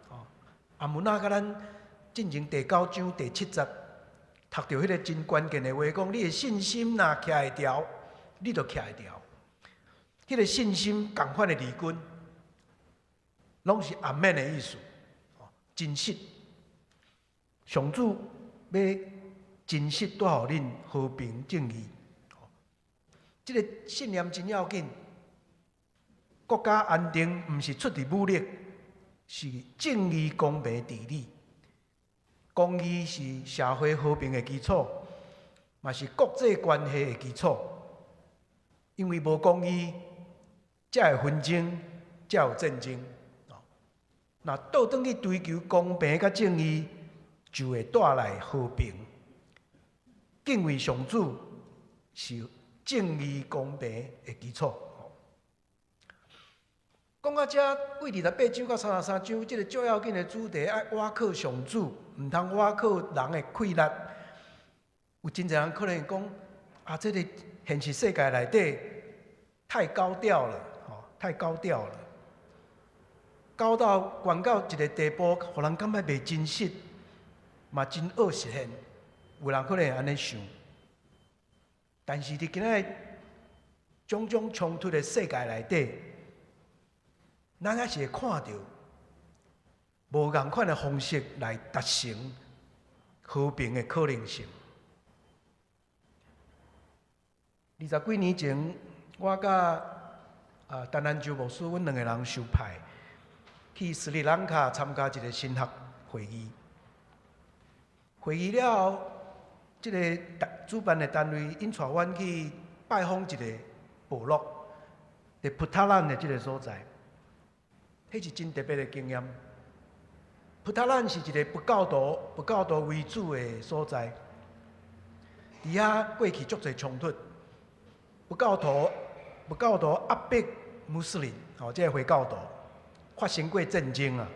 哦，阿姆納佮咱進前第九章第七節讀著彼个真關鍵的話，講你的信心若徛會牢，你就徛會牢。彼个信心仝款的字根，攏是阿們的意思，真實。上主欲真實帶予恁和平正義。這个信念真要緊。國家安定毋是出佇武力，是正義公平治理。公義是社會和平的基礎，嘛是國際關係的基礎。因為無公義，才會紛爭，才有戰爭。若倒轉去追求公平佮正義，就會帶來和平。敬畏上主是正義公平的基礎。講到這，對28章到33章，這个最要緊的主題愛倚靠上主，毋通倚靠人的氣力。有真濟人可能講：啊，這个現實世界內底太高調了，吼，太高調了，高到懸到一个地步，予人感覺袂真實，嘛真惡實現。有人可能會按呢想，但是佇今仔日種種衝突的世界內底，咱還是會看著無仝款的方式來達成和平的可能性。二十幾年前，我佮陳安洲牧師，阮兩个人受派去斯里蘭卡參加一个神學會議。會議了後，這个主辦的單位𪜶帶阮去拜訪一个部落，佇普塔蘭的這个所在。彼是真特別的經驗。普塔蘭是一个佛教徒為主的所在，佇遐過去足濟衝突，佛教徒壓迫穆斯林，吼，這个回教徒發生過戰爭啊。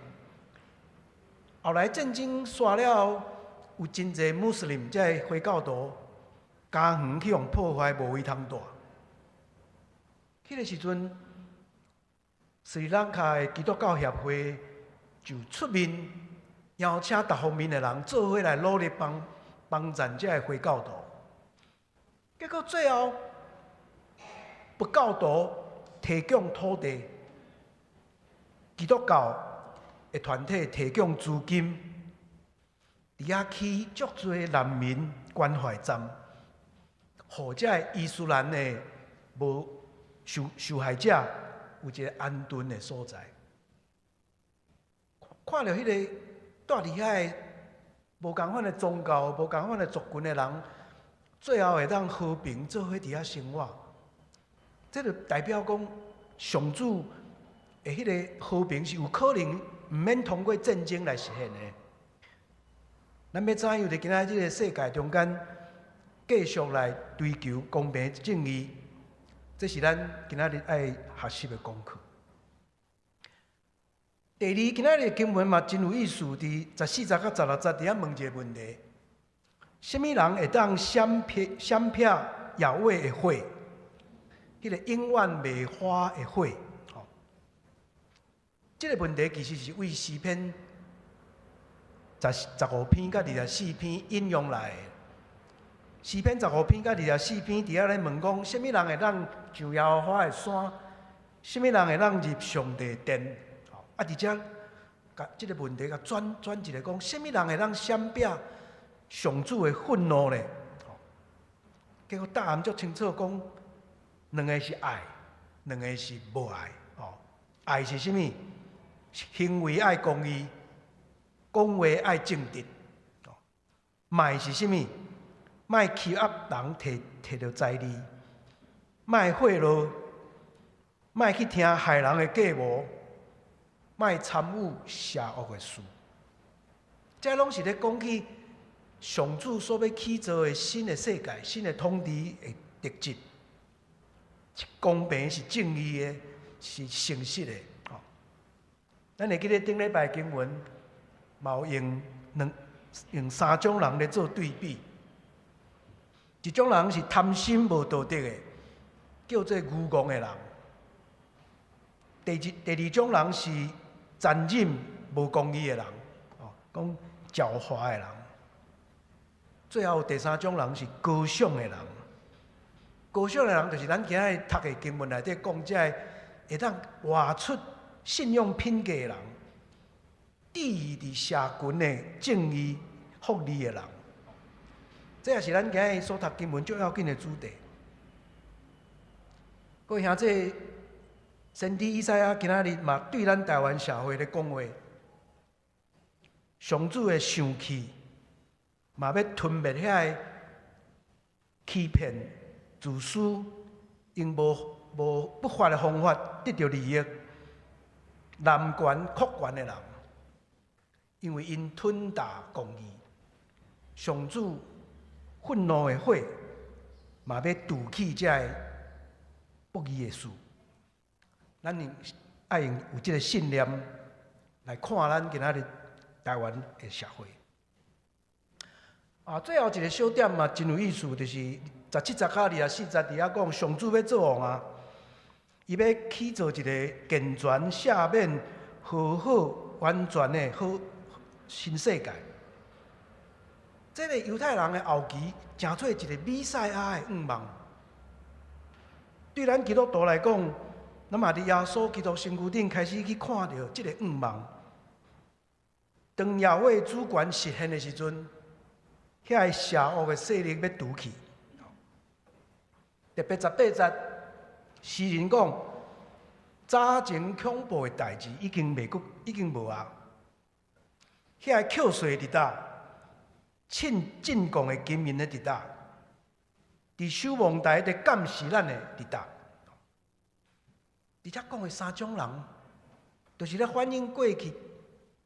後來戰爭煞了後，有真濟穆斯林，這个回教徒家園去予破壞，無位通蹛。彼个時陣，斯里蘭卡的基督教協會就出面邀請各方面的人做伙來努力幫幫贊這个回教徒。結果最後，佛教徒提供土地，基督教的團體提供資金，佇遐起足濟難民關懷站，予這个伊斯蘭的無受害者有一个安頓的所在。看著彼个蹛佇遐的無仝款的宗教、無仝款的族群的人，最後會當和平做伙佇遐生活，這就代表講上主的彼个和平是有可能毋免通過戰爭來實現的。咱欲怎樣佇今仔這个世界中間繼續來追求公平正義？這是咱今仔日愛學習的功課。第二，今仔日經文嘛真有意思，佇14節佮16節佇遐問一个問題：啥物人會當閃避閃避耶和華的火？彼个永遠袂化的火。吼，這个問題其實是對詩篇15篇佮24篇引用來的。詩篇15篇佮24篇佇遐咧問講：啥物人會當上耶和華的山？啥物人會當入上帝殿？啊！佇遮共這个問題共轉轉一个講，啥物人會當閃避上主的憤怒咧？結果答案足清楚，講兩个是愛，兩个是無愛。哦，愛是啥物？行為愛公義，講話愛正直。莫是啥物？莫欺壓人，摕摕著財利，莫賄賂，莫去聽害人的計謀。莫參與邪惡的事，這攏是咧講起上主所欲起造的新的世界、新的統治的特質，是公平、是正義的、是誠實的。吼，咱會記得頂禮拜經文，嘛有用兩用三種人來做對比，一種人是貪心無道德的，叫做愚戇的人；第二種人是殘忍無公義的人，哦，講狡猾的人。最後第三種人是高尚的人。高尚的人就是咱今仔日讀的經文內底講，這个會當活出信仰品格的人，致意佇社群的正義福利的人。這也是咱今日所讀經文最要緊的主題。各位兄弟，先知以賽亞今仔日嘛對咱台灣社會咧講話，上主的生氣嘛欲吞滅遐个欺騙、自私、用無無不法的方法得著利益、濫權擴權的人，因為𪜶吞噬公義，上主憤怒的火嘛欲除去這个不義的事。咱用愛用有這个信念來看咱今仔日台灣的社會。啊，最後一个小點嘛，真有意思，就是17節到24節佇遐講，上主欲做王啊，伊欲起造一个健全、赦免、和好、完全的好新世界。這个猶太人的後期，成做一个彌賽亞的願望。對咱基督徒來講，咱嘛佇耶穌基督身軀頂開始去看著這个願望。當耶和華主權實現的時陣，遐个邪惡的勢力欲除去。特別18節，詩人講，早前恐怖的代誌已經袂閣，已經無啊。遐個扣稅佇佗？稱進貢的金銀的佇佗？佇守望台佇監視咱的佇佗？佇遮講的三種人，就是咧反映過去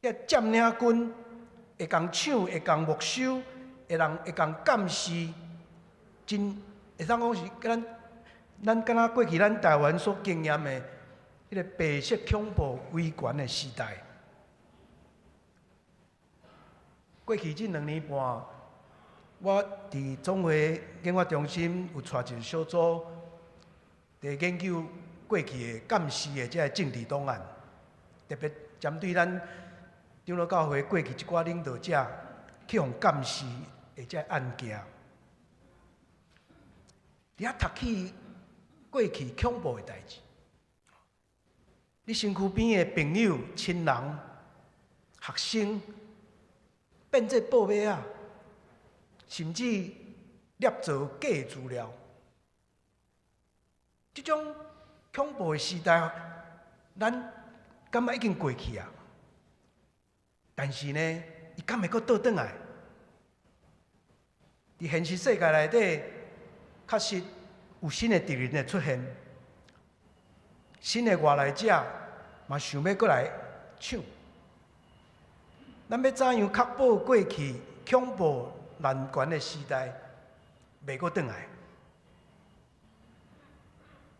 遐佔領軍會共搶、會共沒收、會人會共監視，真會當講是咱咱敢若過去咱台灣所經驗的彼个白色恐怖威權的時代。過去這兩年半，我佇總會研發中心有帶一个小組，佇研究過去的監視的這个政治檔案，特別針對咱長老教會過去一寡領導者去予監視的這个案件，佇遐讀起過去恐怖的代誌，你身軀邊的朋友、親人、學生變做報馬仔，甚至捏造假資料，這種恐怖的時代，咱感覺已經過去啊。但是呢，伊敢會閣倒轉來？佇現實世界內底，確實有新的敵人的出現，新的外來者嘛想欲閣來搶。咱欲怎樣確保過去恐怖濫權的時代袂閣轉來？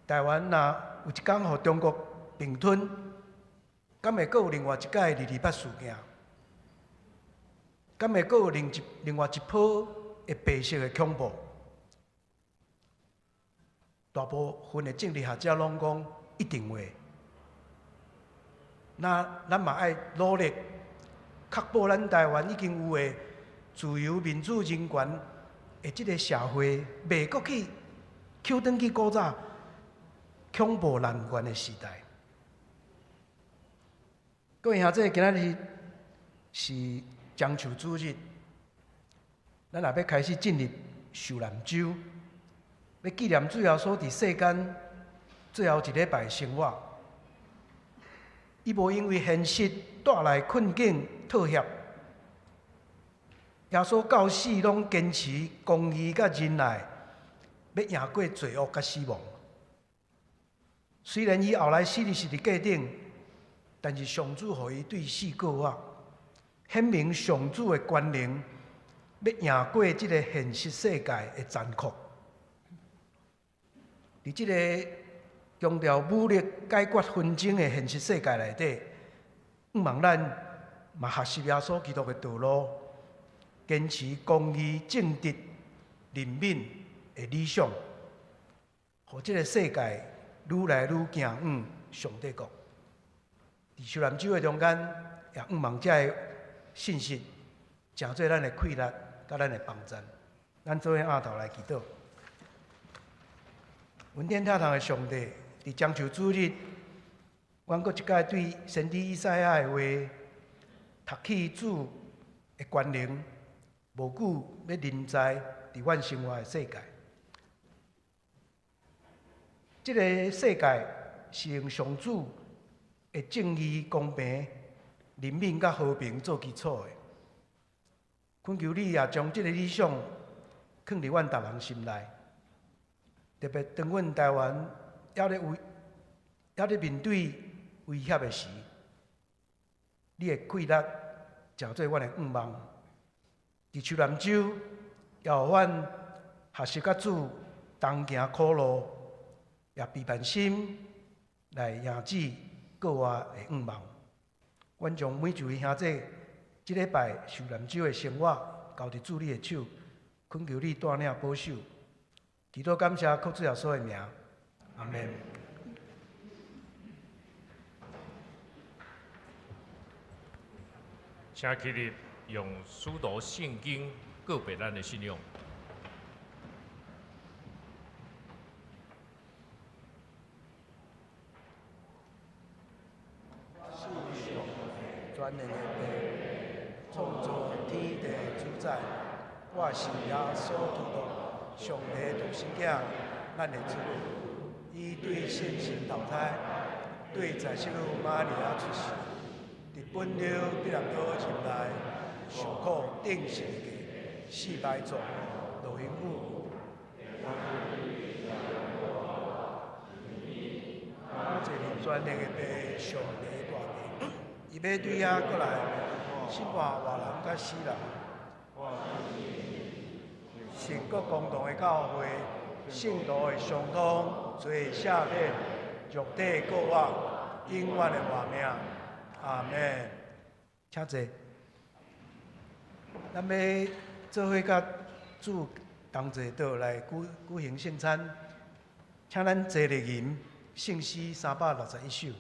台灣若有一工予中國併吞，敢會閣有另外一擺228事件？敢會閣有另一另外一波的白色的恐怖？大部分的政治學者攏講一定會。那咱嘛愛努力確保咱台灣已經有的自由民主人權的這个社會，袂閣去抾轉去古早恐怖濫權的時代。各位兄弟，今仔日是樟樹主日，咱也欲開始進入受難週，欲紀念主耶穌佇世間最後一禮拜生活。伊無因為現實帶來困境妥協，耶穌到死攏堅持公義佮仁愛，欲贏過罪惡佮死亡。雖然伊後來死佇十字架頂，但是上主予伊對死過活，顯明上主的權能，欲贏過這个現實世界的殘酷。佇這个強調武力解決紛爭的現實世界內底，向望咱嘛學習耶穌基督的道路，堅持公義、正直、憐憫的理想，予這个世界愈來愈行向上帝國。佇受難週的中間，也向望這个信息，成做咱的氣力，佮咱的幫贊。咱做伙徛頭來祈禱。雲天天堂的上帝，佇樟樹主日，阮閣一擺對先知以賽亞的話，讀起主的權能，無久欲臨在，佇阮生活的世界。這个世界是用上主的正義、公平、憐憫佮和平做基礎的。懇求你也將這个理想囥佇阮逐人心內，特別當阮台灣猶咧面對威脅的時，你的氣力成做阮的向望。佇丘南州，也予阮學習佮主同行苦路，也備辦心來迎接國外的向望。阮將每一位兄弟這禮拜受難週的生活交佇主你的手，懇求你帶領保守。祈禱感謝靠主耶穌的名，阿們。請起立，用使徒聖經告白咱的信仰。世上全能的父，創造天地主宰，我信耶穌基督，上帝獨生囝，咱的主。伊對聖神投胎，對在聖母瑪利亞出世，佇本丟彼拉多入內，受苦釘十字架，死埋葬，落陰府。我坐佇全能的父，上帝大殿，伊欲對遐閣來審判活人佮死人。聖國公同的教會，聖徒的相通，罪赦免，肉體復活，永遠的活命。阿們。請坐。咱欲做伙佮主同齊倒來舉行聖餐，請咱齊來吟聖詩361首。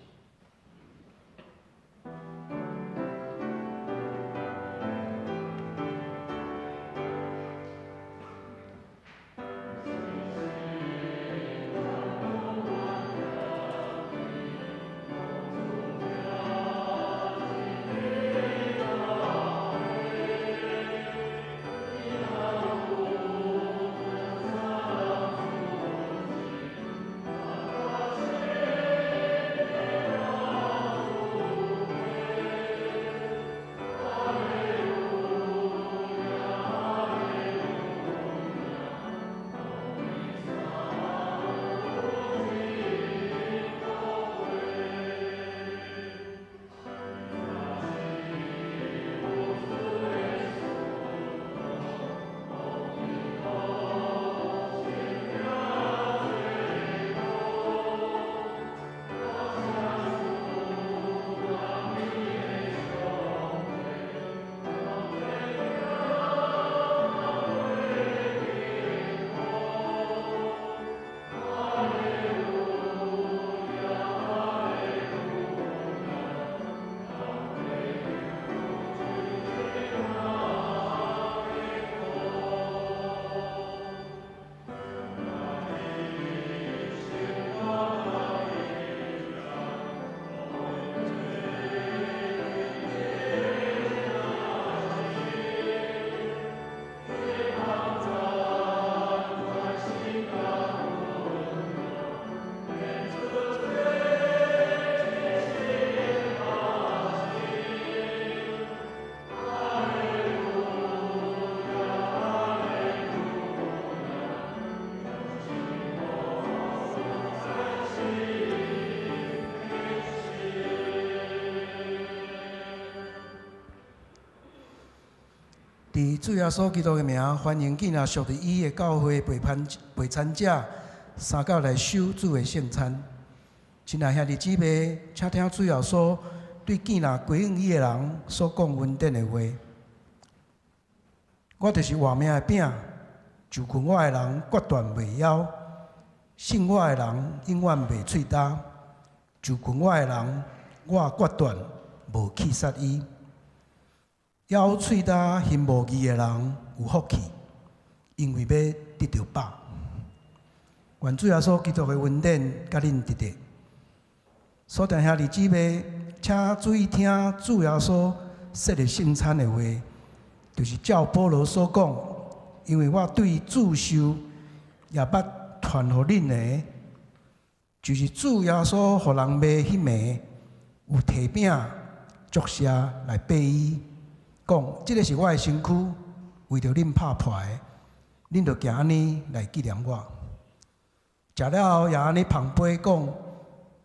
佇主耶穌基督的名，歡迎囝兒屬佇伊的教會陪餐者，三教來守主的聖餐。親愛兄弟姊妹，請聽主耶穌對囝兒歸向伊的人所講恩典的話。我就是活命的餅，就近我的人決斷袂枵，信我的人永遠袂喙焦。就近我的人，我決斷無棄殺伊。枵喙焦行無義的人有福氣，因為欲得著飽。願主耶穌基督的恩典佮恁得著。所聽兄弟姊妹，請注意聽主耶穌設立聖餐的話，就是照保羅所講，因為我對主受，也捌傳予恁的，就是主耶穌予人賣彼暝，有提餅祝謝來擘伊，講：這个是我的身軀，為著恁拍破的，恁著行按呢來紀念我。食了後也按呢捧杯講：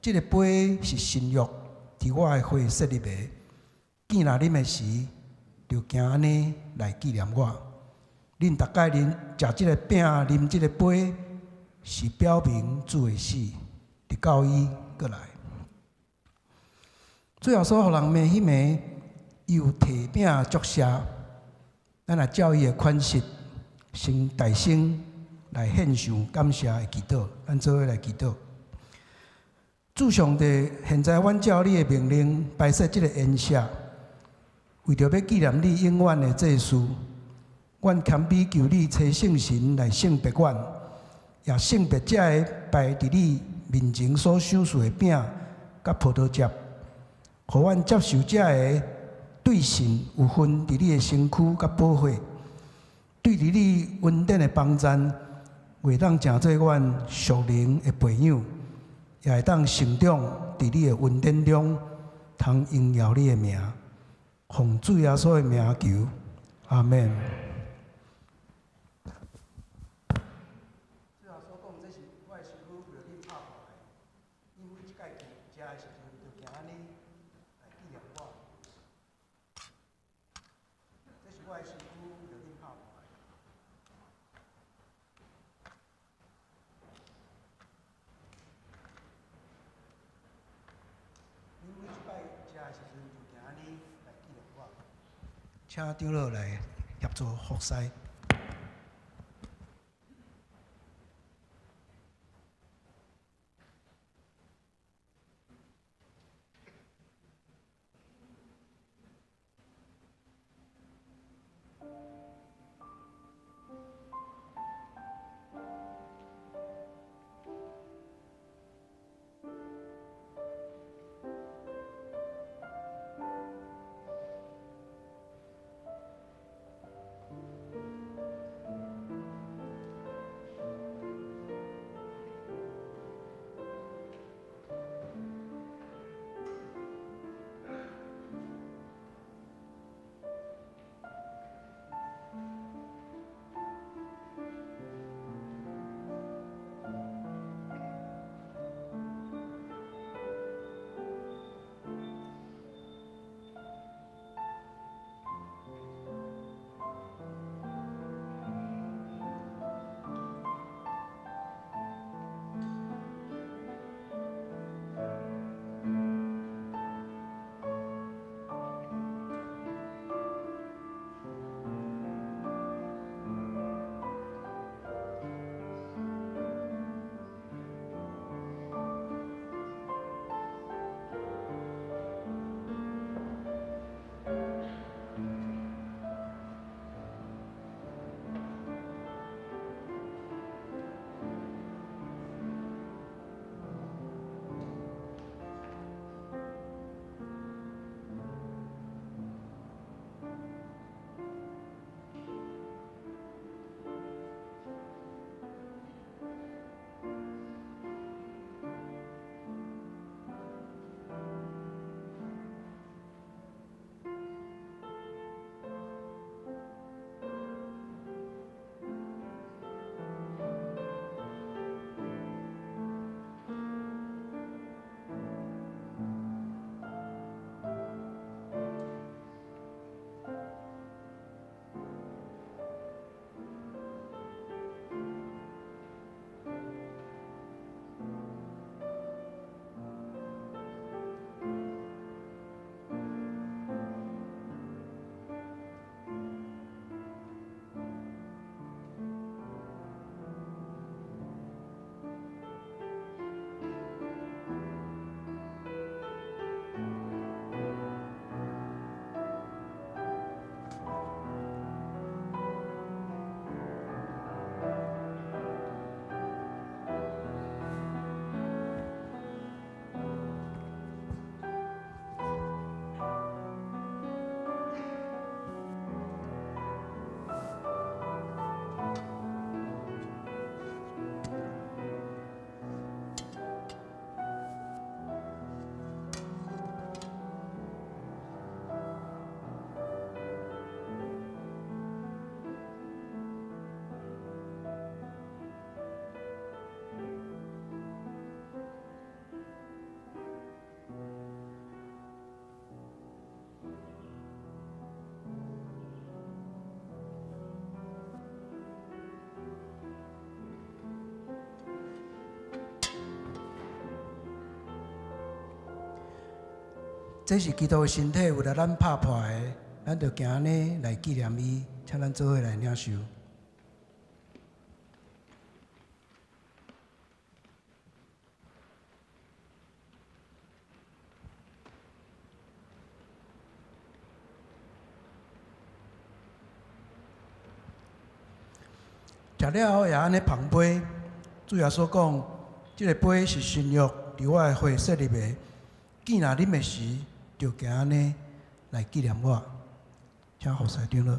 這个杯是新約，佇我的血設立的。見若啉的時，就行按呢來紀念我。恁逐擺恁食這个餅、啉這个杯，是表明主的死，直到伊閣來。主耶穌予人賣彼暝，伊有提餅祝謝，咱來照伊的款式，先大聲來獻上感謝的祈禱。咱做伙來祈禱。主上帝，現在阮照你的命令擺設這个筵席，為著欲紀念你永遠的祭事，阮謙卑求你差聖神來聖別阮，也聖別這个擺佇你面前所賞賜的餅佮葡萄汁，予阮接受這个對信有份佇你的身軀佮寶血，對佇你恩典的幫贊，會當成做阮屬靈的培養，也會當成長佇你的恩典中，通榮耀你的名。奉主耶穌的名求，阿們。主耶穌講：這是我的身軀，為著恁拍破的。恁每一擺食的時陣，就行按呢來紀念我。這是我的身軀，為著恁拍破的。恁每一擺食的時陣，就行按呢來紀念我。請長老來協助服侍。這是基督的身體，為了咱拍破的，咱就行按呢來紀念伊，請咱做伙來領受。食了後也按呢捧杯，主耶穌講：這个杯是新約，佇我的血設立的。見若啉的時，就行按呢來紀念我。請服侍長老。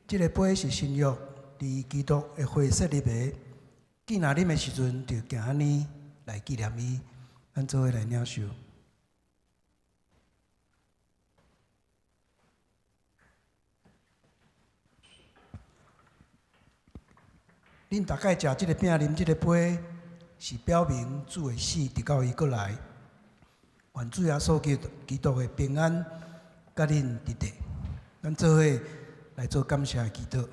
這个杯是新約，佇基督的血設立的。見若啉的時陣，就行按呢來紀念伊。咱做伙來領受。恁逐擺食這个餅、啉這个杯，是表明主的死，直到伊閣來。願主耶穌基督的平安，佮恁佇佇。咱做伙來做感謝的祈禱。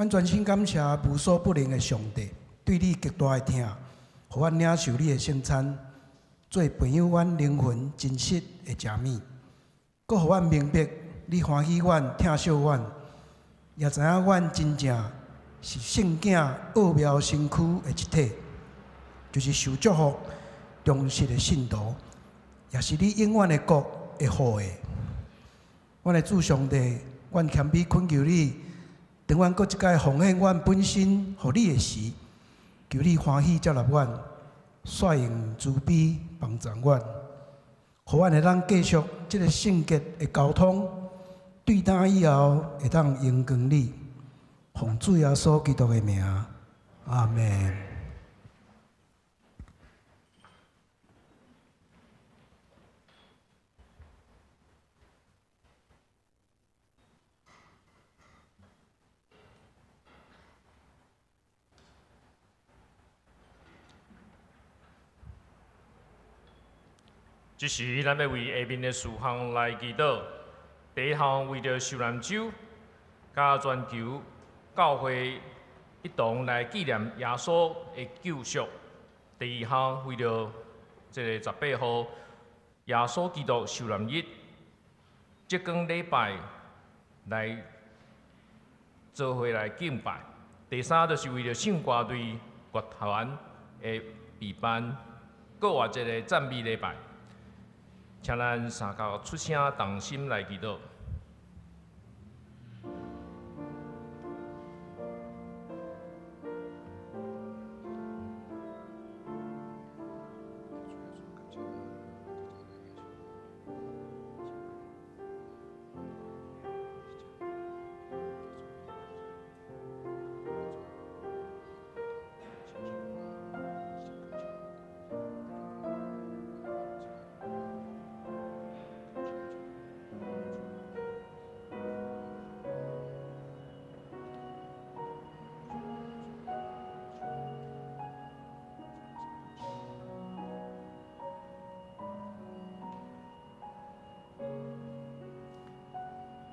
阮全心感谢無所不能的上帝，對你極大的疼，予阮領受你的聖餐，做培養阮靈魂真實的食物，閣予阮明白你歡喜阮、疼惜阮，也知影阮真正是聖囝奧妙身軀的一體，就是受祝福、忠實的信徒，也是你永遠的國的後裔。阮的主上帝，阮謙卑懇求你，當阮閣一擺奉獻阮本身予你的時，求你歡喜接納阮，率用慈悲幫助阮，予阮會當繼續這个聖潔的交通，對今以後會當榮光你，奉主耶穌基督的名，阿們。這時，咱欲為下面的事項來祈禱。第一項，為著受難週佮全球教會一同來紀念耶穌的救贖。第二項，為著這个18號耶穌基督受難日，這工禮拜來做伙來敬拜。第三，就是為著聖歌隊樂團的備辦，閣有一个讚美禮拜。請咱三跤出聲，同心來祈禱。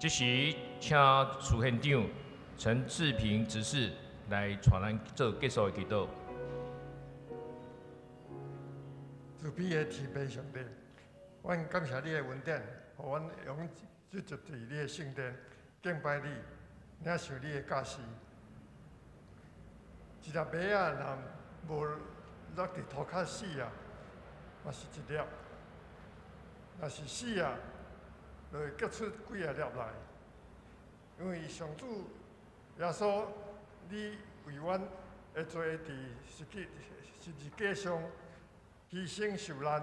這時，請副縣長陳志平執事來帶咱做結束的祈禱。慈悲的天父上帝，阮感謝你的恩典，予阮會用聚集佇你的聖殿敬拜你，領受你的教示。一粒麥仔若無落佇塗跤死啊，嘛是一粒；若是死啊，就會結出幾仔粒來。因為上主耶穌，你為阮的罪佇十字架上犧牲受難，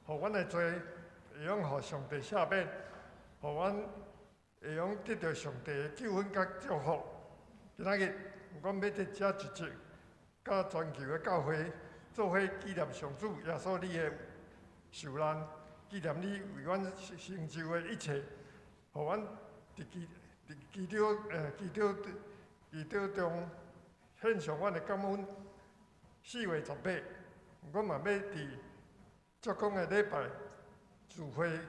予阮的罪會用予上帝赦免，予阮會用得著上帝的救恩佮祝福。今仔日，阮欲佇遮聚集，佮全球的教會做伙紀念上主耶穌你的受難，紀念你為阮成就的一切，予阮佇基督中獻上阮的感恩。4月18，阮嘛欲佇浙江的禮拜聚會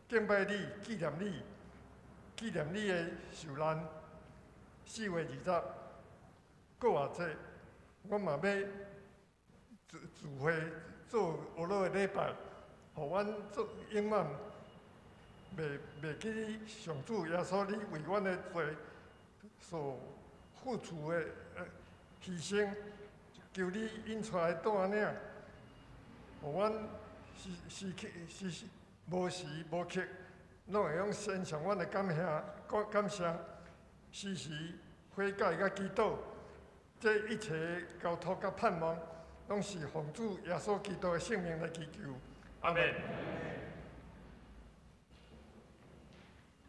敬拜你，紀念你，紀念你的受難。4月20，閣偌濟，阮嘛欲聚會做呵咾的禮拜，予阮做永遠袂記上主耶穌你為阮的罪所付出的犧牲，求你引帶來帶領，予阮時時刻時時無時無刻，攏會用獻上阮的感謝、感謝，時時悔改佮祈禱，這一切交託佮盼望，攏是奉主耶穌基督的聖名來祈求。阿們。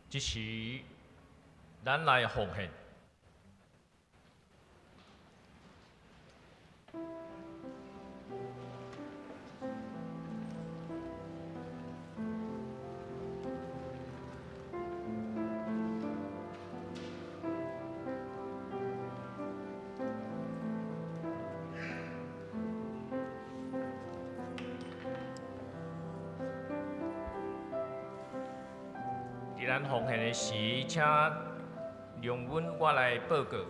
這時，咱來奉獻。伫咱奉獻的時，請容阮我來報告。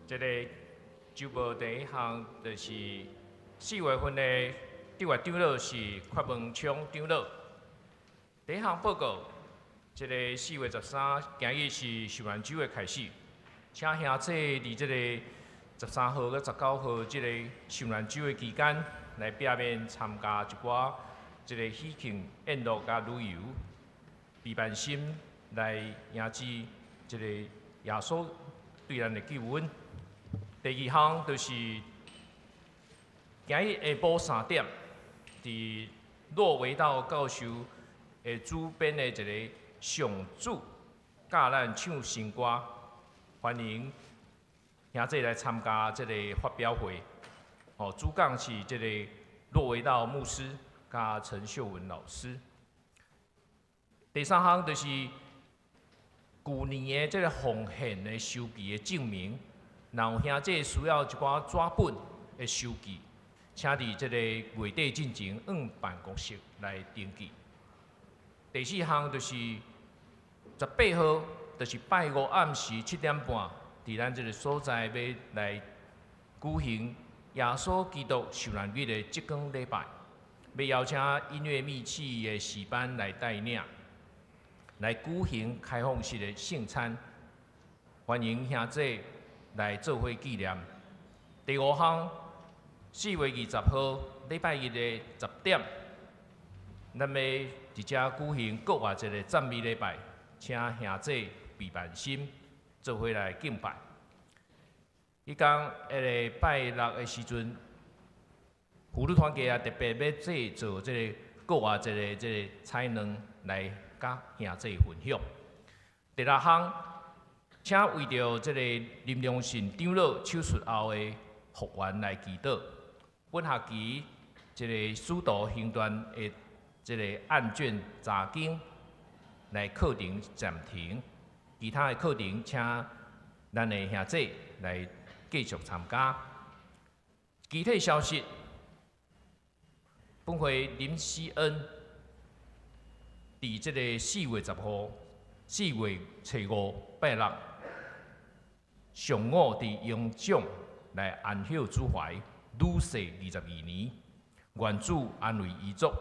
這個週報第一項就是4月份的特別長老是郝文昌長老。第一項報告，這個4月13，今日是受難週的開始，請兄弟佇這個13號到19號這個受難週的期間，來避免參加一寡這個喜慶宴樂佮旅遊，備辦心來迎接這個耶穌對咱的救恩。第二項就是今日下晡3點，佇洛維道教授的主編的一個上主教咱唱新歌，歡迎兄弟來參加這個發表會。哦，主講是這個洛維道牧師佮陳秀文老師。第三項就是舊年的這個奉獻的收據的證明，若有兄弟需要一寡紙本的收據，請佇這個月底進前往辦公室來登記。第四項就是18號，就是拜五暗時7點半，佇咱這個所在欲來舉行耶穌基督受難日的職工禮拜，欲邀請音樂密契的詩班來帶領，來舉行開放式的聖餐，歡迎兄弟來做伙紀念。第五項，4月20號禮拜日的10點，咱欲佇遮舉行國外一個讚美禮拜，請兄弟備辦心做伙來敬拜。彼工彼个拜六的時陣，婦女團契也特別欲製作這个國外一个這个菜卵來佮兄弟分享。第六項，請為著這个林良信長老手術後的復原來祈禱。本學期這个使徒行傳的這个案卷查經來課程暫停，其他的課程請咱的兄弟來繼續參加。具體消息，本會林思恩佇這个4月10號、4月初五拜六上午佇榮總來安息主懷，女婿22年，願主安慰遺族。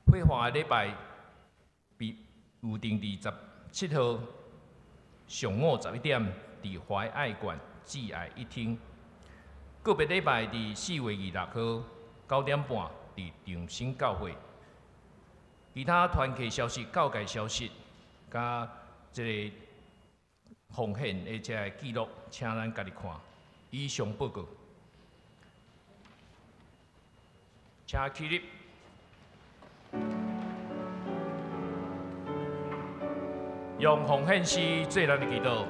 火化的禮拜被預定佇17號上午11點，佇懷愛館摯愛一廳。告別禮拜佇4月26號9點半，佇長新教會。其他團契消息、教界消息，佮這個奉獻的這个記錄，請咱家己看。以上報告，請起立。用奉獻詩做咱的祈禱。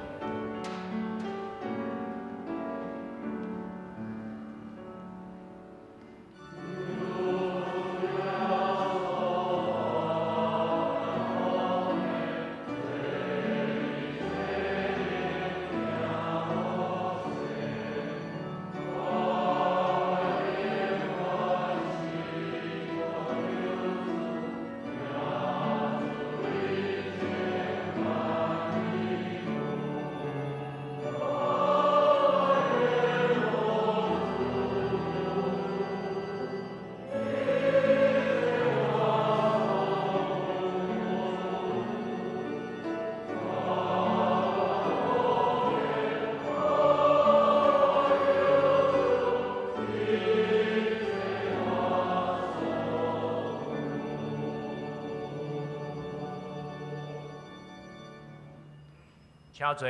請坐。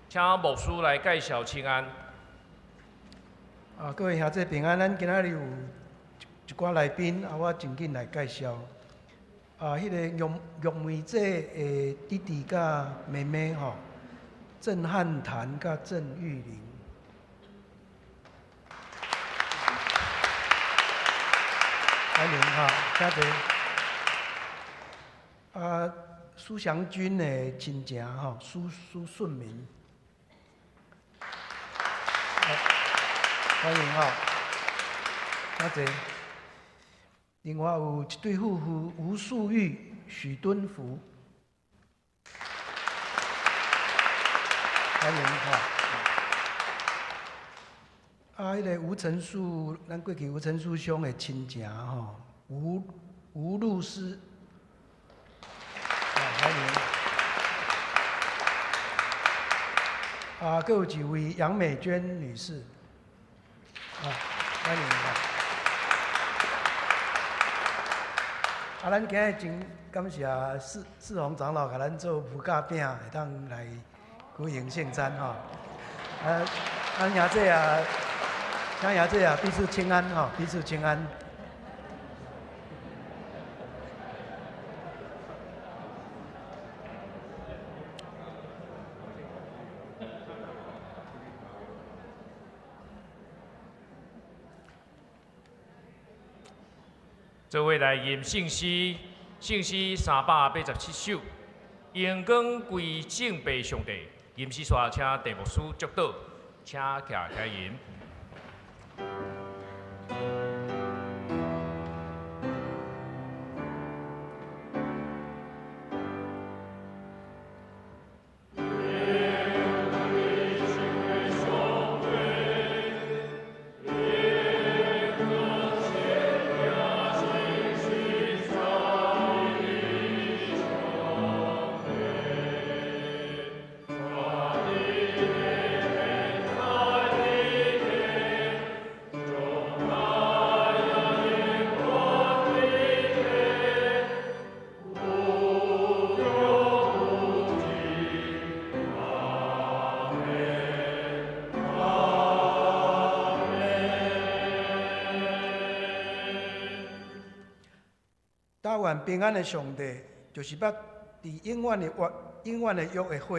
請牧師來介紹請安。啊，各位兄弟平安，咱今仔日有一寡來賓，啊，我真緊來介紹。啊，彼个玉玉梅姐的弟弟佮妹妹吼，鄭漢潭佮鄭玉玲。歡迎哈，請坐。啊，蘇祥軍的親情吼，蘇蘇順明。歡迎哈，請坐。另外有一對夫婦吳樹玉許敦福，歡迎哈。啊，彼个吳成樹，咱過去吳成樹兄的親情吼，吳律師，啊，歡迎。啊，閣有一位楊美娟女士，啊，歡迎。啊，咱今日真感謝世宏長老共咱做無夾餅，會當來舉行聖餐吼。啊，咱兄弟啊，請兄弟啊，彼此請安吼，彼此請安。做伙來吟聖詩，聖詩387首，榮光歸正父上帝。吟詩煞請鄭牧師祝禱，請徛起來吟。願平安的上帝，就是捌佇永遠的約、永遠的約的火，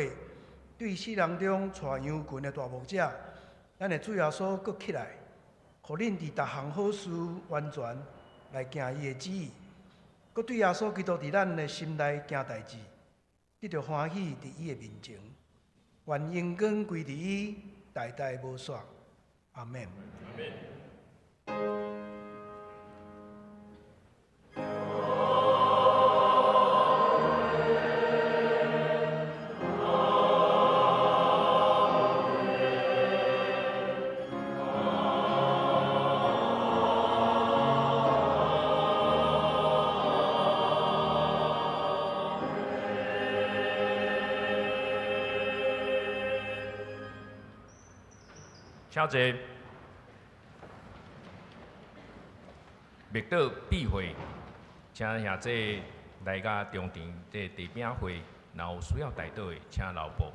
對死人中帶羊群的大牧者，咱的主耶穌閣起來，予恁佇逐項好事完全來行伊的旨意，閣對耶穌基督佇咱的心內行代誌，得著歡喜佇伊的面前，願榮光歸佇伊，代代無煞。阿們。阿們。請坐。默禱閉會，請兄弟來到中庭這地餅會，若有需要代禱的，請留步。